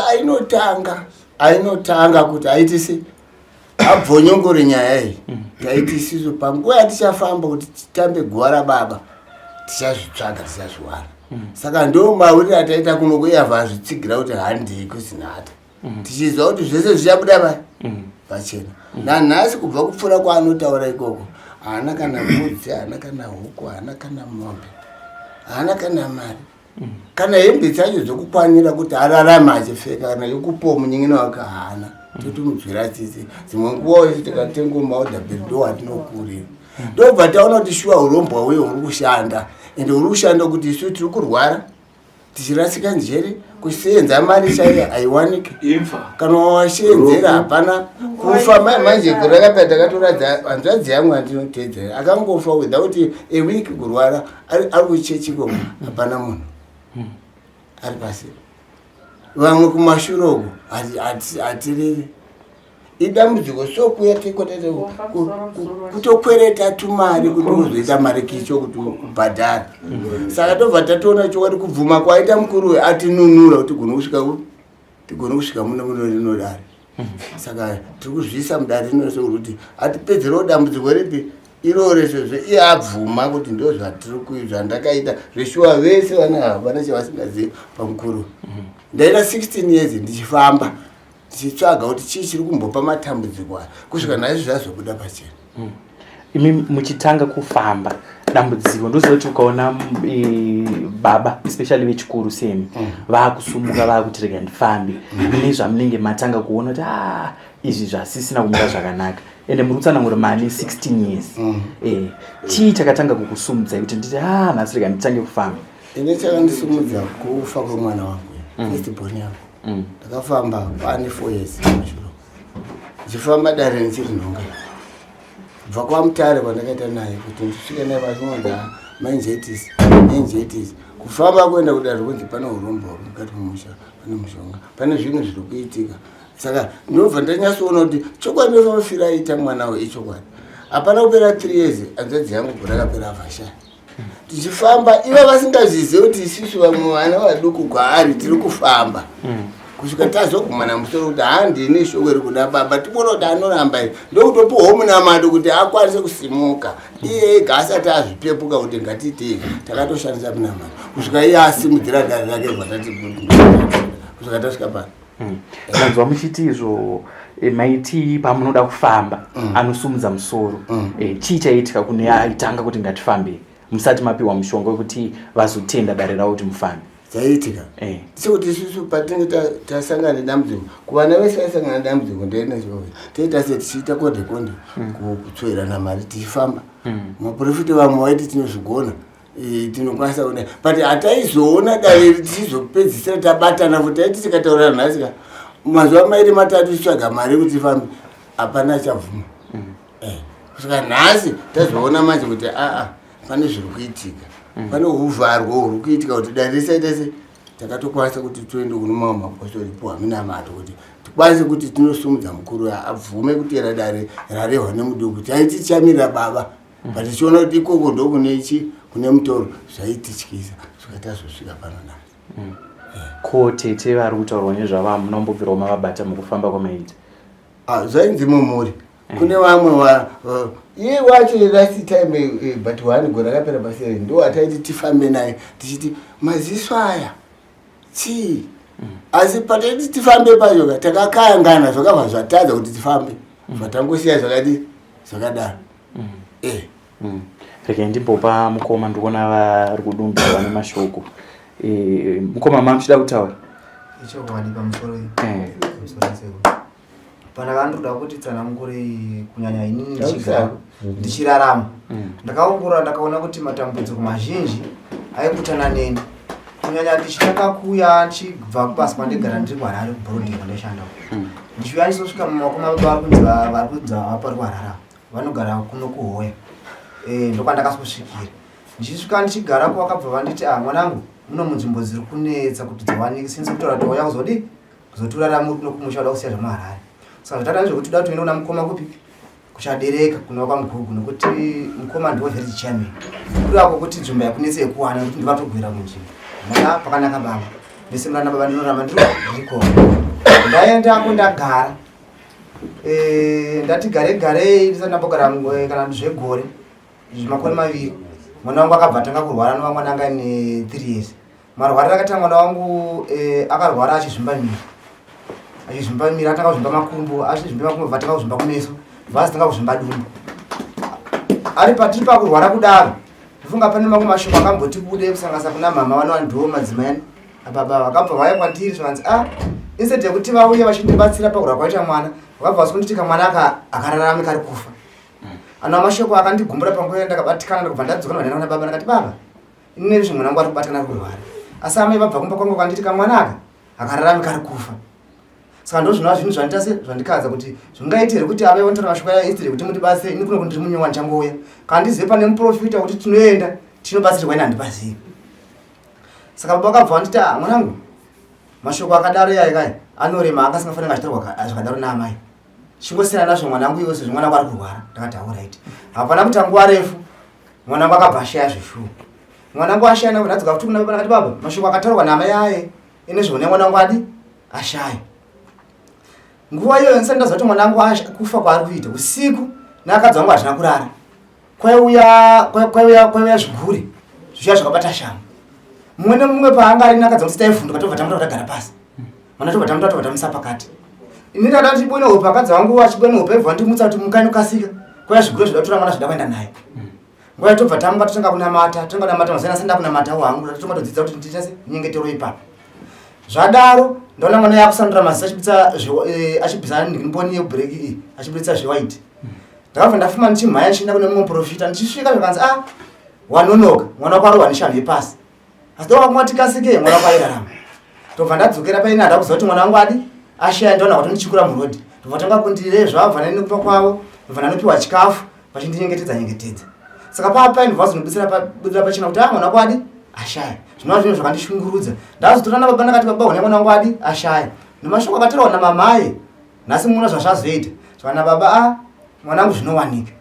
ainotanga kuti aitise abvonyongore nyaya iyi, taiti isisu panguva yatichafamba kuti titambe guva rababa tichazvitsvaga, tichazviwana. Saka ndo mawiriro ataita kuno kuyavha azvitsigira kuti handei kuzinata, tichiziva kuti zvese zvichabuda pachena. Nanhasi kubva kupfuura kwaanotaura ikoko, haana kana mbudzi, haana kana huku, haana kana mombe, haana kana mari, kana hembe dzacho dzokukwanira kuti ararame achipfeka, kana yokupowo munyin'ina wake haana. Totomudzwira tsitsi. Dzimwe nguva isu tikatenga maodhabheri ndo watinokurira, ndobva taona kuti shuwa urombwa uye huri kushanda, ende huri kushanda kuti isu tiri kurwara tichirasika njere, kusenza mari chaiyo haiwaniki. Imfa. Kana washeenzera hapana kufa. Mai manje gore rakapera takatoradza hanzvadzi yangu andinoteedzera, akangofa without a week kurwara, ari kuchechi ikoko, hapana munhu ari pasi. Vamwe kumashure uko hatiriri idambudziko. So kuya tikotete kutokwereta tumari kuti uzoita mari kicho kuti ubhadhare. Saka tobva tatoona chokwadi kubvuma kwaita mukuru uyu atinunura kuti tigone kusvika tigone kusvika muno rino dare. Saka tiri kuzviisa mudare rino sekuti atipedzerewo dambudziko ripi iroro, sezvo iye abvuma kuti ndo zvatiri zvandakaita zveshuwa. Vese vana havana chavasingazivi pamukuru. Ndaita 16 years ndichifamba ndichitsvaga kuti chii chiri kumbopa matambudziko aya, kusvika nhasi zvazobuda pachena. Imi muchitanga kufamba dambudziko, ndoziva kuti ukaona baba especially vechikuru semi vaakusumuka, vaakuti rega ndifambe, mune zvamunenge matanga kuona kuti a izvi zvasisina kumira zvakanaka. Ende muri kutsanangura mane 16 years. Chii chakatanga kukusumudzai kuti nditi, a, nhasi rega nditange kufamba? Ine chakandisumudza kufa kwemwana wangu, first born yangu. Ndakafamba pane 4 years mashure ndichifamba dare ndichiri nhonga kubva kwaMutare kwandakaita naye kuti ndisvike naye vachinonza meningitis, meningitis. Kufamba kuenda kudare kunzi pane urombo huri mukati memusha, pane mushonga, pane zvinhu zviri kuitika. Saka ndinobva ndanyatsoona kuti chokwadi nefamafiro aita mwana uyu ichokwadi. Hapana kupera 3 years, hanzvadzi yangu gore rakapera avhashaya. Tichifamba ivo vasingazvizivi kuti isusu vamwe vana vaduku kwaari tiri kufamba. Kusvika tazogumana musoro kuti handini shoko iri kuda baba, tiboona kuti anoramba iri, ndokutopiwawo munamato kuti akwanise kusimuka iye ega asati azvipepuka kuti ngatiitei. Takatoshandisa munamato kusvika iye asimudzira dare rake, bvatati kusvika tasvika pano. Ndanzwa muchiti izvo maiti pamunoda kufamba anosumudza musoro. Chii chaiitika kune aitanga kuti ngatifambei musati mapiwa mushonga wekuti vazotenda dare ravo kuti mufambe? Zvaiitika sekuti isusu patinenge tasangana nedambudziko, kuvana vese vaisangana nedambudziko, ndeenachiva toita se tichiita konde konde, kutsverana mari tichifamba. Maprofita vamwe vaiti tinozvigona, tinokwanisa kudai, but hataizoona dare iri tichizopedzisira tabatana futi. Taiti tikataurira nhasi ka, mazuva mairi matatu tichitsvaga mari yekuti tifambe, hapana achabvuma. Kusvika nhasi tazoona manje kuti aa, pane zviri kuitika, pane uvharwo huri kuitika kuti dare risaita se takatokwanisa kuti toende kune mamwe mapostori puwa minamato kuti tikwanise kuti tinosumudza mukuru abvume kuteera dare rarehwa nemuduku. Taiti tichamirira baba, but tichiona kuti ikoko ndokune chi kune mutoro. Zvaitityisa svika tazosvika pano nhasi. Ko tete vari kutaurwa nezvavo, munombobvirawo mavabata mukufamba kwamaita? Ah, zvainzi mumhuri kune vamwe iye wacho last time, but one gore rakapera pasere, ndo ataiti tifambe naye tichiti maziso aya chii, asi pataiti tifambe pacho ka, takakayangana, zvakabva zvatadza kuti tifambe, zvatangosiya zvakadi zvakadaro. Regai ndimbopa mukoma, ndikuona vari kudumbirwa nemashoko. Mukoma, mamuchida kutaura? Ichokwadi, pamusoro pamusoro seko pana vandoda kuti tsanangurei, kunyanya inini ndichigara ndichirarama, ndakaongorora ndakaona kuti matambudziko mazhinji aikutana neni, kunyanya ndichitanga kuuya ndichibva kubasa kwandigara ndiri kuHarare, kuBorodheni kwandaishanda, ndichiuya ndisosvika mumaoko mababa vari kunzi vapari kuHarare, vanogara kuno kuHoya. Ndokwandakasosvikira. Ndichisvika ndichigarako, vakabva vanditi, "Ah, mwanangu, muno munzvimbo dziri kunetsa kuti dziwanike, since kutaura kuti wauya kuzodi kuzoturara muri kuno kumusha, uda kusiya zvamuHarare. Saka zvatata ndezvekuti uda toenda kuna mukoma kupi, kuChadereka, kunova kwaMugugu, nokuti mukoma ndiwo village chairman. Kureva kwokuti nzvimbo yakunetsa yekuwana, nekuti ndivatogwera munzvimbo mona pakanaka. Baba mese murana baba, ndinoramba ndiriko." Ndaendako, ndagara, ndati gare garei, ndisati ndambogara kana zvegore zvemakore 2, mwana wangu akabva atanga kurwara, anova mwana anga ine 3 years. Marwariro akaita mwana wangu, akarwara achizvimba miri, achizvimba miri, atanga kuzvimba makumbo, achizvimba makumbo, bva atanga kuzvimba kumeso, bva azotanga kuzvimba dumbu. Ari patiri pakurwara kudaro, ndofunga pane mamwe mashoko akamboti bude kusanganisa kuna mama vanova ndiwo madzimai ababa, vakabva vauya kwandiri zvakanzi, a instead yekuti vauye vachindibatsira pakurwara kwaita mwana, vakabva vasonditi kamwana aka akararami, kari kufa. Anova mashoko akandigumbura panguva iyo. Ndakabatikana, ndakubva ndadzoka ndabva baba, ndakati, "Baba, ini nezve mwana wangu ari kubatikana, ari kurwara, asi amai vabva kumba kwangu vakanditi kamwana aka akararami, kari kufa." Saka ndo zvinova zvinhu zvandita se zvandikadza kuti zvingaite here kuti amai vanditora mashoko aya instead yekuti mundibatsire. Ini kuno ndiri munyowa, ndichangouya kana ndizive pane muprofita kuti tinoenda tinobatsirwa, ini handipazivi. Saka baba vakabva vanditi, "Ah, mwanangu, mashoko akadaro yaya kaya anorema, anga asingafaniri achitaurwa zvakadaro naamai. Chingosiyana nazvo mwanangu, iwe, sezvo mwana wangu ari kurwara." Ndakati, "Alright." Hapana kuita nguva refu, mwanangu akabva ashaya zveshuwa. Mwanangu ashaya, ndadzoka futi kuna baba, ndakati, "Baba, mashoko akataurwa naamai aye ine zvone, mwana wangu adi ashaya." Nguva iyoyo ndisati ndaziva kuti mwanangu kufa kwaari kuita, usiku neakadzi vangu hazvina kurara, kwaiuya zvigure zvichiya zvakabata shamu. Mumwe nemumwe paanga ari nakadzi vangu taivhunduka, tobva tamuta tagara pasi, mwana tobva tamuta, tobva tamuisa pakati. Ini ndada kuti bwene hope, akadzi vangu achibwene hope, aibva ndimutsa kuti, "Mukai, nokasika, kwaiya zvigure zvida kutora mwana, zvida kuenda naye." Nguva yatobva tamuka, totanga kunamata, totanga kunamata. Mazuva asanda kunamatawo hangu, totanga todzidza kuti ndiita se nyengetero ipapo. Zvadaro ndaona mwana yakusandura maziso, achibudisa achibvisa mboni yebhureki iyi, achibudisa zvewhite. Ndakabva ndafuma ndichimhanya ndichienda kune mumwe muprofita. Ndichisvika zvakanzi, "A, wanonoka, mwana wako arohwa neshamhu yepasi, asi doka tikasike, mwana wako airarama." Tobva ndadzokera paine, handa kuziva kuti mwana wangu adi ashaya. Ndaona kwatondichikura murodhi, ndobva tanga kundirezva, vabva neni kumba kwavo, ndobva ndanopiwa chikafu, vachindinyengetedza nyengetedza. Saka papa ndobva vazondibudisira pachena kuti, "A, mwana wako adi ashaya." Zvinova zvinhu zvakandishungurudza. Ndazotora nababa, ndakati, "Baba, une mwana wangu adi ashaya, nemashoko akatorwa namamai nhasi, muona zvazvazoita." Zvana baba, "A, mwanangu, zvinowanika.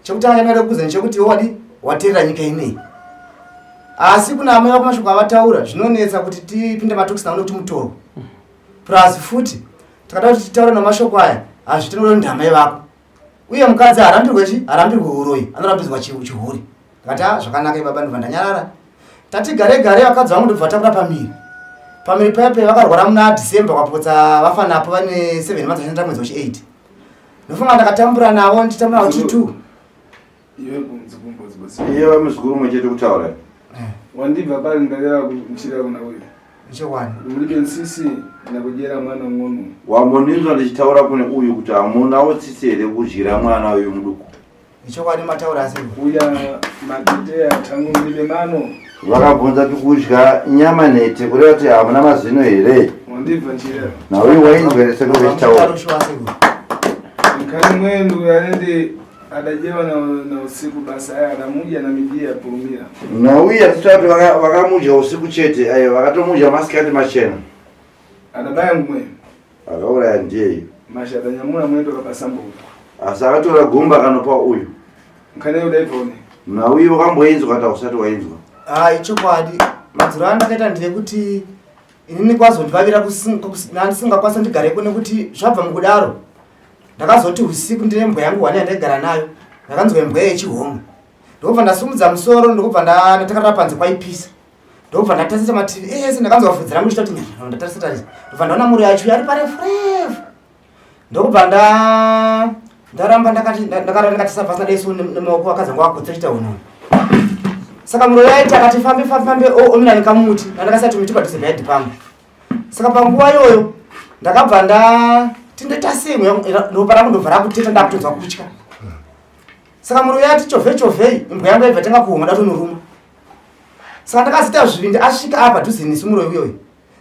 Chekutanga chandingada kukuudza ndechekuti wadi wateerera nyika inei, asi kuna amai vako mashoko avataura zvinonetsa kuti tipinde matokisi navo nekuti mutoro." Plus futi takada kuti titaure namashoko aya hazviti nokuti ndamai vako. Uye mukadzi harambirwe chi harambirwe uroyi anorambidzwa chihure. Ndikati ah zvakanaka ibaba ndobva ndanyarara. Tati gare gare vakadzi vangu ndobva takura pamiri. Pamiri paya paya vakarwara muna December kwapotsa vafa napo vane 7 months vachinoita mwedzi wechi 8. Ndofunga ndakatambura navo ndichitambura navo 2. Iye vamuzukuru mwe chete kutaura. Eh. Wandibva pari ndareva kuchira kuna uyu. Chokwadi. Mulibe nsisi ndakudyera mwana ng'ono. Wamboninzwa ndichitaura kune uyu kuti hamunawo tsitsi here kudyira mwana uyu muduku. Ichokwadi mataura asi. Uya matetea tangu mulibe mano. Vakabvunza kuti kudya nyama nhete kureva kuti hamuna mazino here? Wandibva njira. Nauyu wainzwa here sekuru vechitaura? Nkhani mwendu yanende Adajewa na, na usiku basa aya adamuja na mijia purumira. Nauya tisati kuti vakamudya usiku chete ayo vakatomudya masikati machena. Adabaya ngumwe. Akauraya ndiye. Masha adanyamura mwendo kapasambo. Asi akatora gumba akanopa uyu. Nkhani udaivone. Nauya wakamboinzwa kana usati wainzwa. Ah, ichokwadi. Madziro andakaita ndeyekuti inini kwazondivavira ndisingakwanisa ndigareko nekuti zvabva mukudaro. Ndakazoti usiku ndine mbwa yangu hwani yandaigara nayo ndakanzwa imbwa yechihomwe ndokubva ndasumudza musoro ndokubva ndatakarara panze kwaipisa ndokubva ndatarisa mativi ese ndakanzwa vhudzi rangu richitoti nyarara ndatarisa tarisa ndobva ndaona muro yacho yari parefu refu ndokubva nda ndaramba ndakati ndakarara ndakatarisa pasi ndadaiso nemaoko akadzi angu akotsa chita unono saka muro yaiti akati fambe fambe fambe omira nekamuti ndandakasiya tumiti padhuze paidi pangu saka panguva iyoyo ndakabva ndati ndoita sei ropa rangu ndobva rakuteta ndakutonzwa kutya saka murume ati chovhei chovhei imbwa yangu yaibva tanga kuhoma ndatonoruma saka ndakazita zvivindi asvika apa dhuze nesu muroyi uyoyo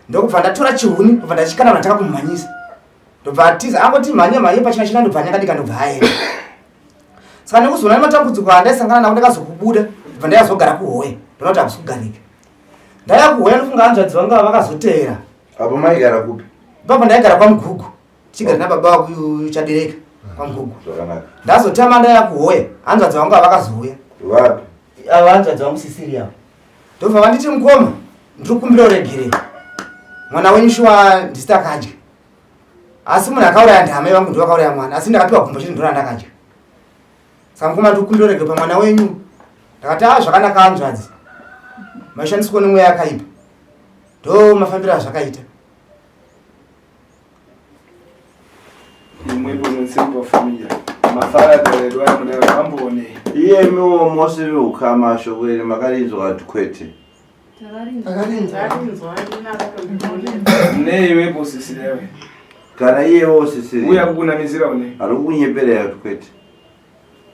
ndokubva ndatora chihuni ndobva ndachikana ndatanga kumumhanyisa ndobva atiza angoti mhanye mhanye pachina china ndobva anyakadika ndobva aenda saka nekuzoona nematambudziko andaisangana nawo ndakazokubuda ndobva ndayazogara kuhoye ndoona kuti hakusi kugarika ndaya kuhoya ndofunga hanzvadzi vanga vakazoteera apo maigara kupi ipapo ndaigara kwamugugu tichigara nababa vakuchadereka kwamugugu zvakanaka ndazotama ndaya kuhoya hanzvadzi vangu avakazouya vapi ava hanzvadzi vangu sisiri avo ndobva vanditi mukoma ndiri kukumbira uregerero mwana wenyu shuwa ndisi takadya asi munhu akauraya ndamai vangu ndivo vakauraya mwana asi ndakapiwa gumbo chete ndora ndakadya Saka mukoma ndikukumbira urege pamwana wenyu. Ndakati ah zvakanaka hanzvadzi. Mashandiswa nemweya yakaipa. Ndo mafambiro azvakaita. Imwe bono familia. Mafara dare dwa muda vambone. Iye miwo mose veukama shoko iri makarinzwa kati kwete. Neiwe posisiri yawe. Kana iyewo sisiri. Uya kukunamizira une. Ari kukunyeperera kuti kwete.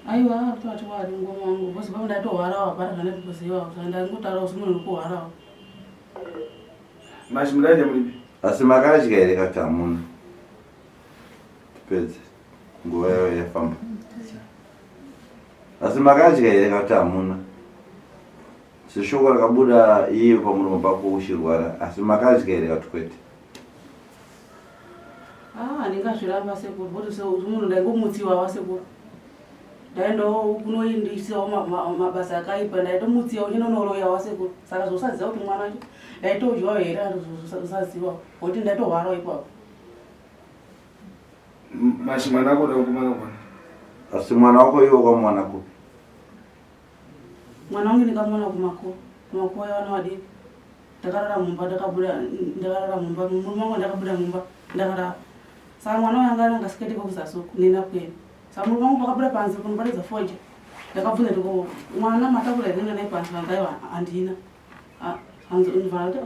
Aiwa atoti wari ngoma wangu bosi baba ndatohwarawo hapana zvandatozivawo saka ndangotaurawo semunhu uri kuhwarawo. Mashi mudaje muripi? Asi makadya here kati hamuna? Tipedze. Nguva yayo yafamba. Asi makadya here kati hamuna? Seshoko rakabuda iye pamuromo pako uchirwara asi makadya here kati kwete? Ah, handingazviramba sekuru kuti munhu ndaingomutsiwa wasekuru ndaendawo kunoindisawo mabasa akaipa ndaitomutsiwa uchinonoroya wasekuru saka zvosaziva kuti mwana wacho ndaitodyawo here zvosaziva kuti ndaitohwarawo ipapo Mashi mwana wako uda kumwana Asi mwana wako iwe ukamuwana kupi? Mwana wangu ndikamuona kumakuva kumakuva yavana vadiki ndakarara mumba ndakabuda ndakarara mumba murume wangu ndakabuda mumba ndakarara saka mwana uyu anga anga asingaite kwekuzasi uku nena kwenu saka murume wangu pakabuda panze kunobatidza foja ndakabvunza ndiko mwana matakura here naye panze vanzi aiwa handina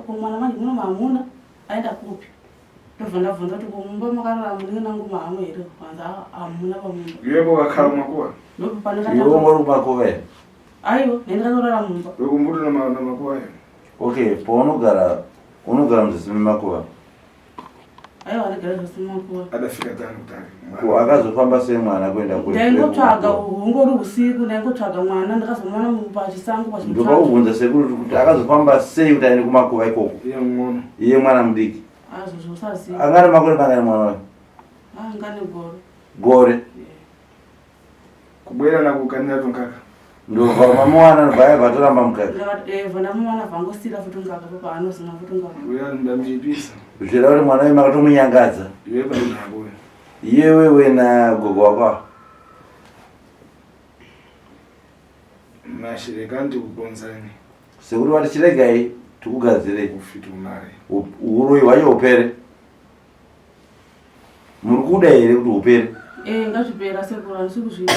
ko mwana manje muno mamuna aenda kupi ndobva ndabvunza kuti ko mumba makarara munin'ina wangu mahamu here vanzi hamuna pamumba Iwepo wakhala kumakuwa. Iwe uri kumakuva here? Aiwa, neni ndakatorara mumba. Wekumbuto namakuva ayo. Okay, paunogara unogara muzasi memakuva. Aiwa, andigara muzasi memakuva. Adafika tano kutari. Ko akazofamba sei mwana kuenda kure? Ndaingotsvaga hungori usiku, ndaingotsvaga mwana ndakazomuona pachisango pachimutsvaga. Ndopakubvunza sekuru kuti akazofamba sei kuti aende kumakuva ikoko? Iye mwana. Iye mwana mudiki. Azvo zvosaziva. Angane makore mangani mwana wacho? Angane gore. Gore. Kubwera nakukanira tunkaka. Ndobva mamuwana ndobva yabva atoramba mukaka. Ndakati ndamuwana vangosira futi mukaka paanozomwa futi mukaka. Uya ndamipisa. Zvireva kuti mwana uyu makatomunyangadza. Iwe painhako. Iyewewe nagogo wako. Mashireka ndikukonzani. Sekuru vati chiregai tikugadzirei. Ufiti umare. Uroyi hwacho hupere. Muri kuda here kuti hupere? Eh, ngazvipera sekuru, handisi kuzvida.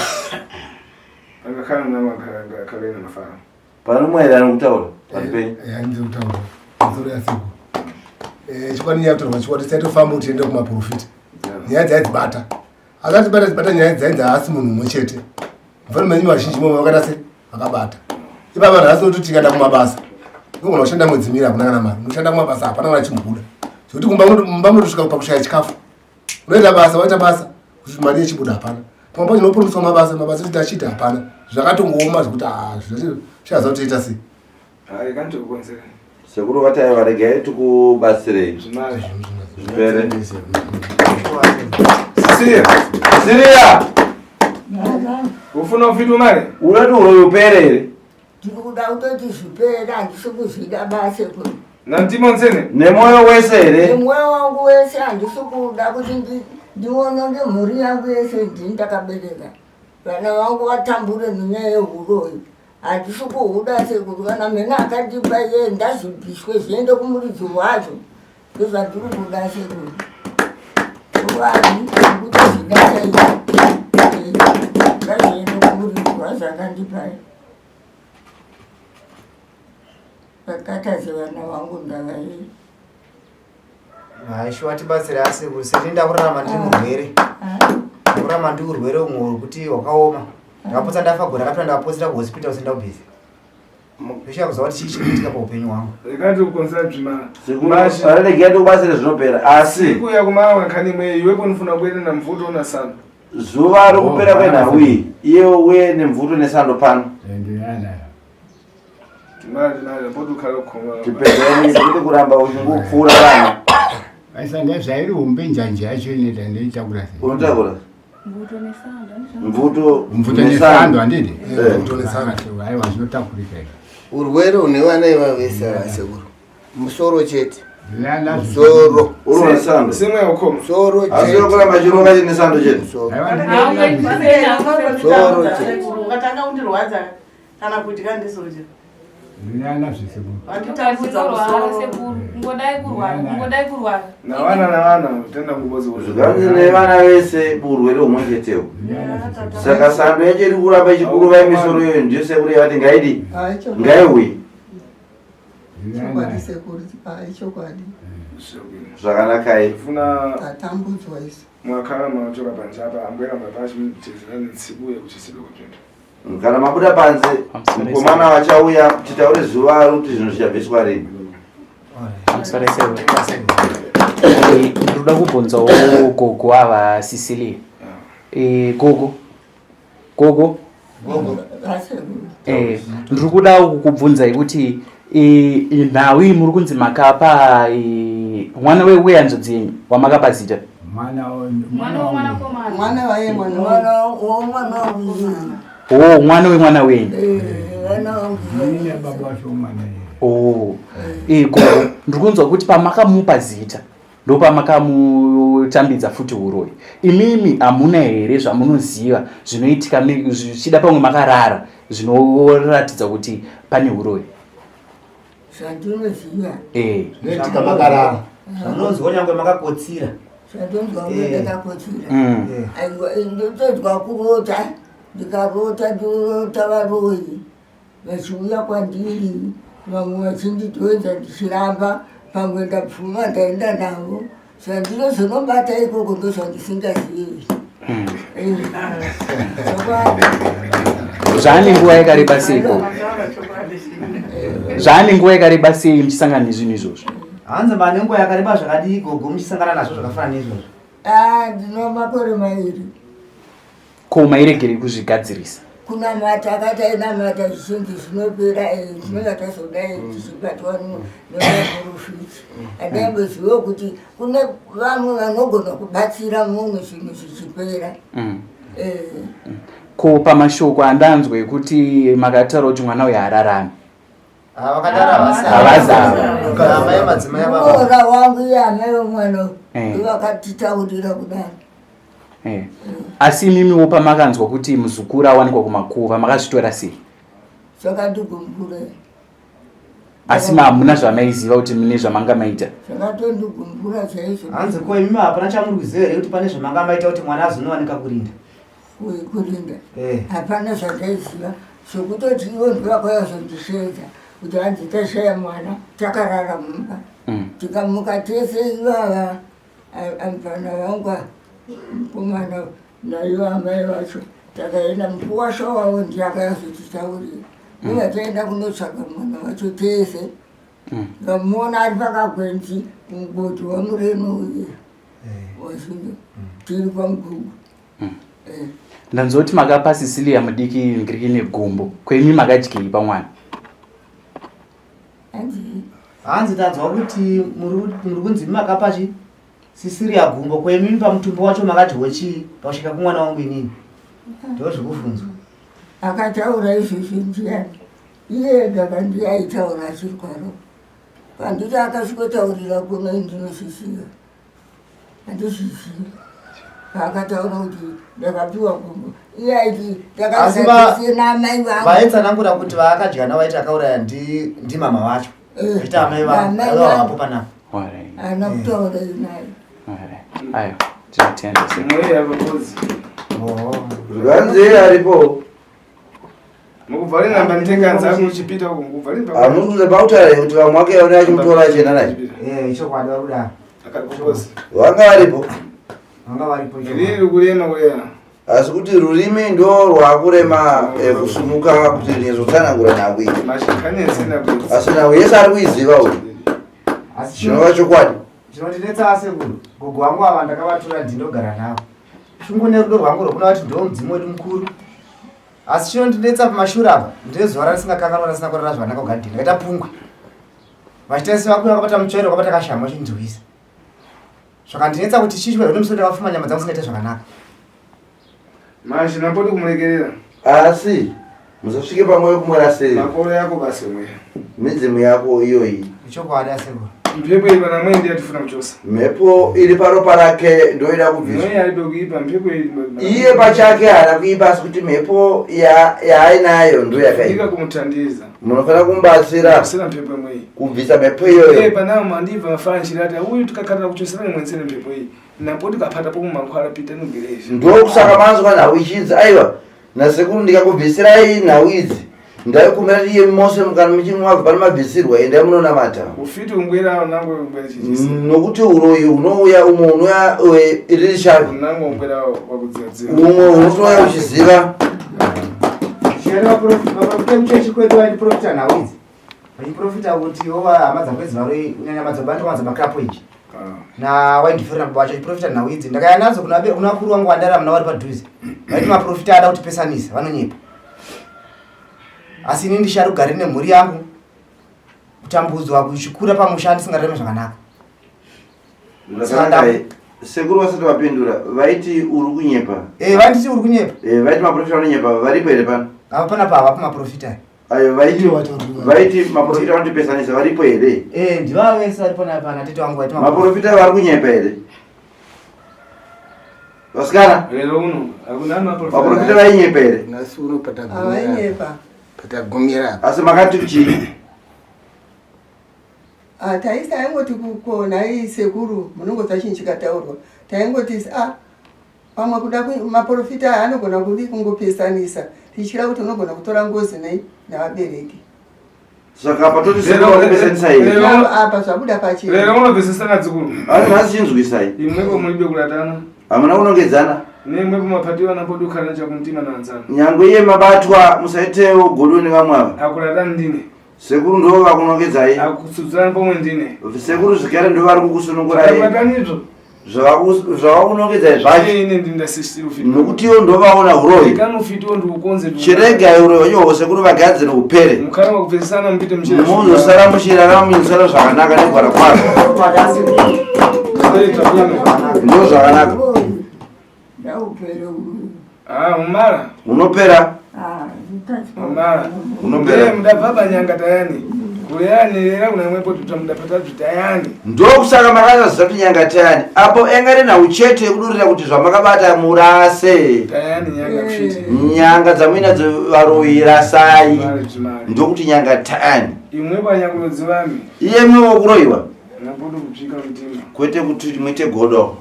Angakhala namakhala namafaro. Pane umwe here ari kutaura? Pari penyu. Eh, ndiri kutaura. Pamusoro yasekuru. Eh, chokwadi nyaya yekutorwa chokwadi tisaitofamba kuti tiende kumaprofita. Nyaya dzaidzibata. Asi atibata dzibata nyaya dzainzi haasi munhu mumwe chete. Mufana menyu vazhinji momo vakaita se vakabata. Ipapa nhasi unototi tikaenda kumabasa. Unogona kushanda mwedzi miviri hakuna kana mari. Unoshanda kumabasa hapana kana chimbuda. Zvekuti kumba mumba munotosvika pakushaya chikafu. Unoita basa waita basa kuti mari yechibuda hapana. Pamwe pacho unopromiswa mabasa mabasa kuti achiita hapana. Zvakatongooma zvekuti ah zvachaza kuti toita sei. Hayi kandikukonzera. Sekuru vati aiwa regai tikubatsirei. Zvipere. Cecilia. Cecilia. Ufuna ufiti umare? Unati uroyi upere here? Ndiri kuda kutoti zvipere handisi kuzvida basa kuri. Nantimonzene. Nemwoyo wese here? Nemwoyo wangu wese handisi kuda kuti ndione ngemhuri yangu yese ndini ndakabereka. Vana vangu vatambure nenyaya yehuroyi. Handisi kuhuda sekuru kana mhene akandipa iye ndazvibviswe zviende kumuridzi wacho. Ndozvandiri kuda sekuru. Chokwadi ndikutozvida chaizvo. Ngazviende kumuridzi wacho akandipa. Vakatadza vana vangu ndava iyi. Hayi shuwa tibatsire asekuru seni ndakurarama ndiri murwere. Ndakurarama ndiri urwere umwe hwekuti hwakaoma. Ndakapotsa ndafa gore rakapera ndakapotsera kuhospital usina ndakubhizi. Ndoshaya kuziva kuti chii chiri kuitika paupenyu hwangu. Rega ndikukonzera dzvima. Sekuru regai ndikubatsire zvinopera asi Kuya kumawa nkhani imwe iwe kunofuna kuenda namvuto nasando. zuva rokupera kwenhau iyi iye uye nemvuto nesando pano. Tipedzerei kuti kuramba uchingopfuura vanhu. Vaisanga zvairi hombe njanji yacho inoita ndoitakura sei? Unotakura? Mvuto nesando. Mvuto Mvuto nesando handidi? Eh. Mvuto nesando. Aiwa zvinotakurika izvi. Urwere hune vana ivava vese ava sekuru. Musoro chete. Musoro. Uri nesando. Semwe ukoma. Musoro chete. Asi unokuramba chironga chine sando chete. Musoro chete. Ukatanga kundirwadza kana kudya ndizodya. Ndinana zvesekuru. Vanditambudza musoro. Sekuru, ngodai kurwara, ngodai kurwara. Navana navana tenda kubozi. Zvikanzi nevana vese urwere humwe chetewo. Saka sando yacho iri kuramba ichikuruvai misoro iyoyo ndiyo sekuru yavati ngaidi ngaiuye. Chokwadi sekuru, hai chokwadi. Zvakanakai. Funa Tatambudzwa isu. mwakhala matoka panze apa ambwera mapachi mutezera netsiku yekuchisidwa kupinda. Kana mabuda panze mukomana vachauya titaure zuva rokuti zvinhu zvichabviswa rini. Pamusoro sei. Ndinoda kubvunzawo gogo ava Cecilia. Eh, gogo. Gogo. Eh, ndiri kuda kukubvunzai kuti eh, nhau iyi muri kunzi makapa eh, mwana wehanzvadzi yenyu wamakapa zita. Mwana Mwana womwanakomana. Mwana waye mwana Mwana womwana wangu. Oh, mwana wemwana wenyu. Eh, vana vangu. Nini baba wacho mwana iye. Oh. Eh, gogo, ndiri kunzwa kuti pamakamupa zita ndopamakamutambidza futi uroyi. Imimi hamuna here zvamunoziva zvinoitika zvichida pamwe makarara zvinoratidza kuti pane uroyi? Zvandinoziva. Eh. Zvinoitika makarara. Zvamunonzwa nyangwe makakotsira. Zvandinzwa Eh. ndakakotsira. Mm. Aiwa, ndotozwa kurota, ndikarota ndorota varoyi vachiuya kwandiri, vamwe vachindidhonza ndichiramba, pamwe ndabvuma ndaenda navo. Zvandinozonobata ikoko ndozvandisingazivi. Eh, chokwadi. Zvaane nguva yakareba sei gogo? Zvaane nguva yakareba sei muchisangana nezvinhu izvozvo? Hanzi mane nguva yakareba zvakadii gogo muchisangana nazvo zvakafanana neizvozvo. Ah, ndino makore mairi. Ko mairegerei kuzvigadzirisa? Kunamata akatainamata zvichinzi zvinopera eh, tinonga tazodai tichibatwa nemaporofiti. Handaimboziva kuti kune vamwe vanogona kubatsira munhu zvinhu zvichipera. Mm. Eh, Ko pamashoko andanzwa ekuti makataura kuti mwana uyu haararami. Muroora wangu iye amai vemwana vakatitaurira kudaro. Asi imimiwo pamakanzwa kuti muzukuru awanikwa kumakuva makazvitora sei? Zvakandigumbura. Asi hamuna zvamaiziva kuti mune zvamanga maita? Zvakatondigumbura chaizvo. Hanzi ko imimi hapana chamuri kuziva here kuti pane zvamanga maita kuti mwana azonowanika kurinda? Kurinda hapana zvandaiziva zvekutoti ivo ndovakayazondisheedza kuti hanzi tashaya mwana takarara mumba tikamuka tese ivava amfana vangu mukomana naivo amai vacho takaenda mukuwasha wavo ndiye akayazotitaurira uye taenda kunotsvaga mwana wacho tese ndamuona ari pakagwenzi kumugodhi wamureno uye wazinge tiri kwamugugu. Ndanzwa kuti makapa Cecilia mudiki ngiriki negumbo. Ko imi makadyei pamwana? Hanzi tanzwa kuti muri kunzi imi makapa chi Cecilia gumbo, ko imimi pamutumbi wacho makadyiwo chii pakusvika kumwana wangu inini? Ndozvikubvunzwa. Akataura izvozvo ndiani? Iye ega kandiye aitaura achirwara. Panditi akasvikotaurira kuno ndinozviziva. Handizvizivi. Paakataura kuti ndakapiwa gumbo. Iye aiti ndakasiyana naamai vangu. Vaitsanangura kuti vaakadya navo vaiti akauraya ndimama vacho. Vaiti amai vangu aiva vapo panapa. Haana kutaura naye. Ayo, tinotenda. Zvanzi aripo. Mukubva rinamba nditenga nzangu uchipita uko mukubva rinamba. Hamuzi pautaura kuti vamwe wake vaona achimutora achienda naye. Eh, ichokwadi vari kudaro. Akakorosa. Vanga varipo. Vanga varipo. Riri kurema kurema. Asi kuti rurimi ndo rwakurema kusumuka kuti rinozotsanangura nhau iyi. Asi nhau yese ari kuiziva uyu. Chinova chokwadi. Chinondinetsa asekuru, gogo vangu ava ndakavatora ndinogara navo. Shungu nerudo rwangu rwekuna vati ndiwo mudzimu wedu mukuru. Asi chinondinetsa pamashure apa ndezuva randisingakanganwa randisina kurara zvakanaka kugadheni ndakaita pungwe. Vachitaisi vakuya vakabata mutsvairo vakabata kashama vachindiwisa. Zvakandinetsa kuti chii chimwe nemusoro ndakafuma nyama dzangu dzisingaite zvakanaka. Manje napoti kumurekerera. Asi musasvike pamwe wekumurasirira. Makore yako basi mweya. Midzimu yako iyoyi. Ichokwadi asekuru. Mhepo iri pana mweya ndiyo yatifuna kuchosa. Mhepo iri paropa rake ndoida kubviswa. Mweya aripo kuipa mhepo iri. Iye pachake haana kuipa asi kuti mhepo yaainayo ndo yakaipa. Ika kumutandiza. Munofanira kumubatsira. Kubvisira mhepo imwe iyi. Kubvisa mhepo iyoyo. Eh panao mandibva mafanjira ati uyu tikakarira kuchosera mwenzere mhepo iyi. Napo tikapata pokumankwara pita nogere izvi. Ndokusaka manzwa nhau ichinzi aiwa nasekuru ndikakubvisirai nhau idzi ndaikumbira kuti iye mose kana muchinge mabva pane mabvisirwa endai munonamata. Ufiti ungwera unango ungwera chichisi. Nokuti uroyi hunouya umwe unouya riri shavi. Unango ungwera wakudzidzira. Umwe unotouya uchiziva. Chero vaprofita muchechi kwedu vaiprofita nhau idzi. Vachiprofita kuti ova hama dzangu idzi varoi kunyanya madzibaba ndowanza makapo ichi. Na waindifurira baba vacho vachiprofita nhau idzi. Ndakaya nadzo kuna vakuru vangu vandarama navo vari padhuze. Vaiti maprofita ada kutipesanisa vanonyepa. Asi ini ndishari kugare nemhuri yangu kutambudzwa kuchikura pamusha ndisingararame zvakanaka. Sekuru vasati vapindura vaiti uri kunyepa. Eh, vaiti uri kunyepa. Eh, vaiti maprofita vanonyepa varipo here pano? Hapana pa havapo maprofita. Ayo vaiti vaiti maprofita vanotipesanisa varipo here? Eh, ndivavo vese varipo napana tete wangu vaiti maprofita vari kunyepa here? Vasikana. Lero uno hakuna maprofita. Maprofita vainyepa here? Nhasi uno Avainyepa. patagumira. Asi makati chii? Ah, taisi taingoti konhai sekuru munongonzwa chinhu chikataurwa taingoti ah pamwe kuda maprofita aya anogona kudii kungopesanisa tichityira kuti unogona kutora ngozi nei navabereki. Saka apa toti sekuru vakupesanisa here? Apa zvabuda pachena. Lero unobvisisana dzikuru. Asi nhasi chinzwisai. Imwepo mulibe kuratana. Hamuna kunongedzana. Nemwepo mapatiwa napo dukana chakumtima nanzana. Nyangwe iye mabatwa musaitewo godo nevamwe ava. Akuratana ndine. Sekuru ndo vakunongedzai. Akutsudzana pomwe ndine. Sekuru zvigare ndo vari kukusunungurai. Kubatanidzwa. Zvavakunongedzai zvacho. Ine ndinda 60 ufiti. Nokuti iwo ndo vaona huroyi. Kana ufiti wo ndikukonze. Chiregai huroyi hwacho hwo sekuru vagadzire hupere. Mukana wakupedzisana mupite muchira. Muzosara muchirarama muchisara zvakanaka negwara kwazvo. Ndo zvakanaka. Ndaupere uroyi. Ah, mumara. Unopera. Ah, Mumara. Unopera. Mudabva panyanga tayani. Kuleyani lera kuna mwepo tutamudapata tayani. Ndokusaka makazaziva kuti nyanga tayani. Apo enga renhau chete yekudurira kuti zvamakabata murase. Tayani nyanga mfiti. Nyanga dzamuinadzo varoyi rasai. Ndokuti nyanga tayani. Imwe panyakulodzi vami. Iye mwe wokuroyiwa. Napodo kutsvika mutima. Kwete kuti muite godo.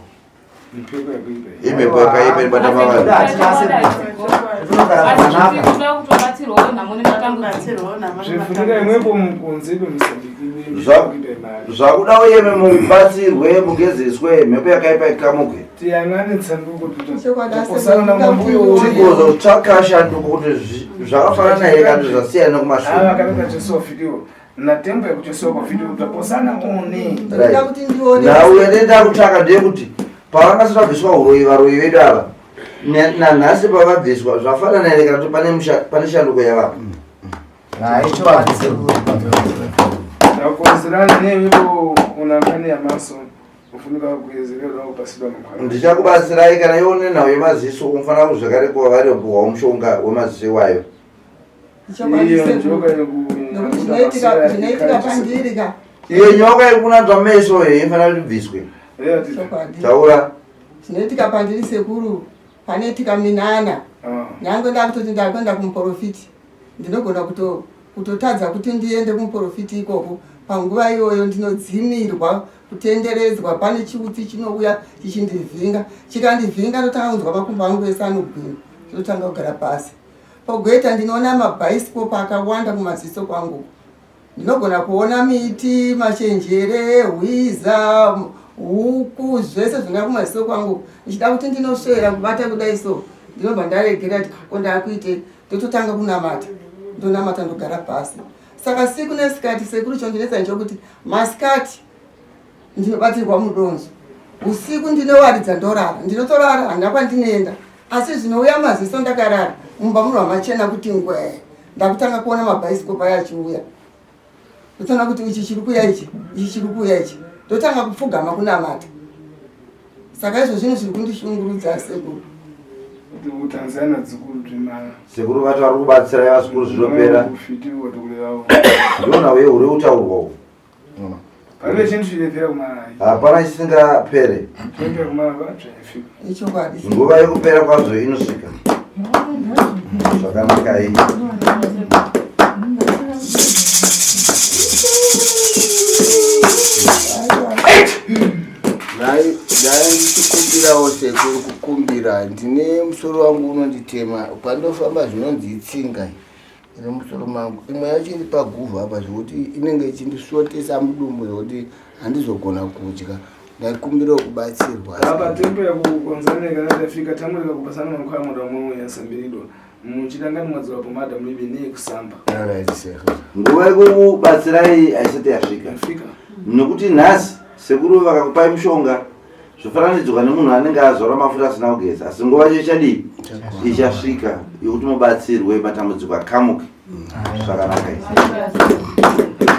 Mipeko yakuipa. Imhepo yakaipa inobata mavanhu. Zvifunika imwepo mukunze kwemusandiki. Zvakuda uye mubatsirwe mugezeswe mhepo yakaipa ikamuke. Tiyang'ane tsanduko tutasana namambuyo. Tigozotsvaka shanduko kuti zvakafanana here kana kuti zvasiyana Ava kumashure. kanaka chesofidiwo. Natembo yekuchesoka fidiwo tutaposana one. Ndinoda kuti ndione Nhau yatenda kutsvaka ndeyekuti pavangasati vabviswa uroyi varoyi vedu ava nanhasi pavabviswa zvafanana here kana kuti pane shanduko yavapo. Takozerana nemipo unangani yamaso. Ufunika kuyezekerwa kupasidwa makwara. Ndichakubatsirai kana ione nhau yemaziso unofanira kuzvakare kuva varipuwawo mushonga wemaziso iwayo. Chokwadi Iyo sekuru. njoka Nokuti zvinoitika pandiri ka. Iyo nyoka iri kunanzva meso iyo inofanira kuti ibviswe. Chokwadi. Taura. Zvinoitika pandiri sekuru panoitika minana. Nyange ndakutoti ndakuenda kumuporofiti ndinogona kutotadza kuti ndiende kumuporofiti ikoko. Panguva iyoyo ndinodzimirwa kutenderedzwa, pane chiutsi chinouya chichindivhinga. Chikandivhinga ndotanga kunzwa makumbo angu ese anogwina, ndotanga kugara pasi. Pogoita ndinoona mabhaisikopo akawanda kumaziso kwangu. Ndinogona kuona miti, mashenjere, hwiza, huku, zvese zvinouya kumaziso kwangu. Ndichida kuti ndinoswera kubata kudai so, ndinobva ndaregera kuti ko ndakuitei, ndototanga kunamata. Ndonamata ndogara pasi. Saka siku nesikati sekuru chondinetsa ndechokuti masikati ndinobatirwa mudonzvo, usiku ndinowaridza ndorara, ndinotorara handina kwandinoenda, asi zvinouya maziso ndakarara mumba munhu wamachena kuti ngwee, ndakutanga kuona mabhaisikopo aya achiuya, ndotoona kuti ichi chiri kuuya ichi, ichi chiri kuuya ichi, ndotanga kupfugama kunamata. Saka izvo zvinhu zviri kundishungurudza sekuru. Tanzania dzikuru dzvimara. Sekuru vati vari kubatsirai vazukuru zvinopera. Kufitiwa tukulerawo. Ndiwo nhau yehure kutaurwa uku. Pane chinhu chinopera kumara. Hapana chisingapere. Chinopera kumara vatsvaifika. Ichokwadi. Nguva yekupera kwazvo inosvika. Zvakanaka iyi. Dai ndichikumbirawo sekuru kukumbira, ndine musoro wangu unonditema pandofamba zvinonzi itsinga iri musoro mangu, imwe yacho iri paguvhu apa zvekuti inenge ichindisvotesa mudumbu zvekuti handizogona kudya. Ndaikumbirawo kubatsirwa. Apa tembo yakukonzaneka kana tafika tamurika kupasana makwaya muda mumwe yasambiridwa. Muchitanga mwedzi wapo madam ibe neye kusamba. Alright sekuru. Nguva yekukubatsirai haisati yasvika. Nokuti nhasi sekuru vakakupai mushonga zvofananidzwa nemunhu anenge azora mafuta asina kugeza, asi nguva yacho ichadii? Ichasvika yekuti mubatsirwe matambudziko akamuke. Zvakanaka izvi.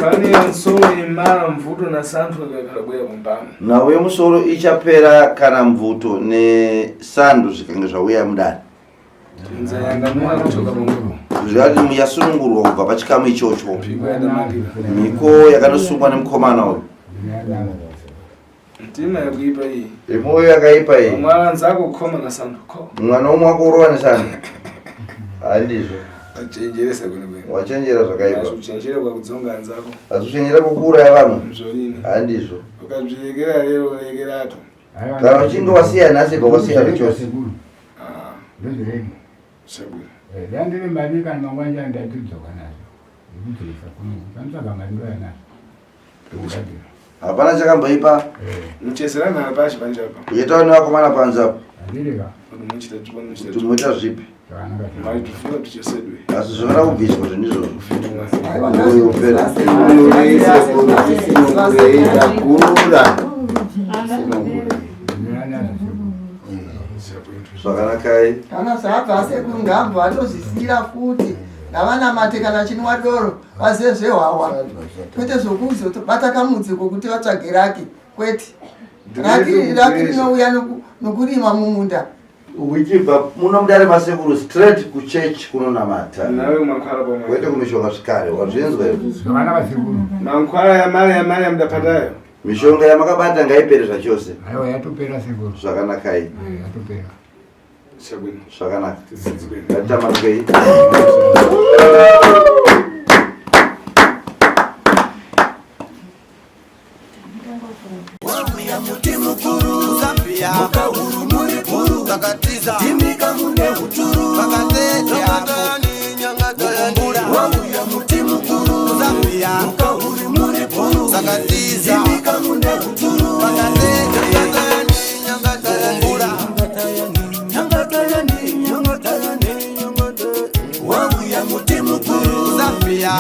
Pane nsoro imara mvuto nasantu akakabwera kumbama. Nhau yemusoro ichapera kana mvuto nesando zvikange zvauya mudare. Nzayanga mwana kutoka pamwepo. Zvikati muyasunungurwa kubva pachikamu ichocho. Mhiko yakanosungwa nemukomana uyu. Mtima yakuipa iyi. Mwoyo yakaipa iyi. Mwana nzako khoma nasantu kho. Mwana umwe wako urova nesando. Handizvo. Achenjeresa kwene kwene. Wachenjera zvakaipa. Asi kuchenjera kwakudzonga nzako. Asi kuchenjera kwokuuraya vanhu. Zvorini. Handizvo. Ukazvirekera lero rekerato. Kana uchinge wasiya nhasi ibva wasiya zvachose. Ndozvirega. Sabwira. Ndandine mari kana mangwana ndatidzoka nazvo. Ndikudzosa kuno. Ndanotsvaga mari ndoya nazvo. Ndokugadzira. Hapana chakamboipa. Mucheserana pashi panje apa. Uchaitaura nevakomana panze apo. Handirega. Kuti muchita tsvona muchita. Kuti muita zvipi. Mari tufunga tuchesedwe. Asi zvinoda kubviswa zvinhu izvozvo. Uyo upera. Sunungurei sekuru, tisunungurei takura. Zvakanakai. Kana zvabva sekuru ngabva vatozvisiyira futi. Ngavanamate kana chinwa doro vazive zvehwahwa. Kwete zvokuzobata kamudzi kokuti vatsvage raki. Kwete. Raki rinouya nokurima mumunda. Uchibva muno mudare masekuru straight kuchurch kunonamata. Nawe mankwala pomwe. Kwete kumishonga zvikare, wazvinzwa here? Zvakanaka sekuru. Mankwala yamari yamari yamudapatayo. Mishonga yamakabata ngaipere zvachose. Aiwa yatopera sekuru. Zvakanakai. Yatopera. Zvakanaka. Ngatitambudzei. Muti mukuru Zambia mukahuru muri guru vakatiza imika mune uturu vakateteakumbura wauya muti mukuru Zambia mukahuru muri guru vakatiza imika mune uturu vakateteakumbura wauya muti mukuru Zambia.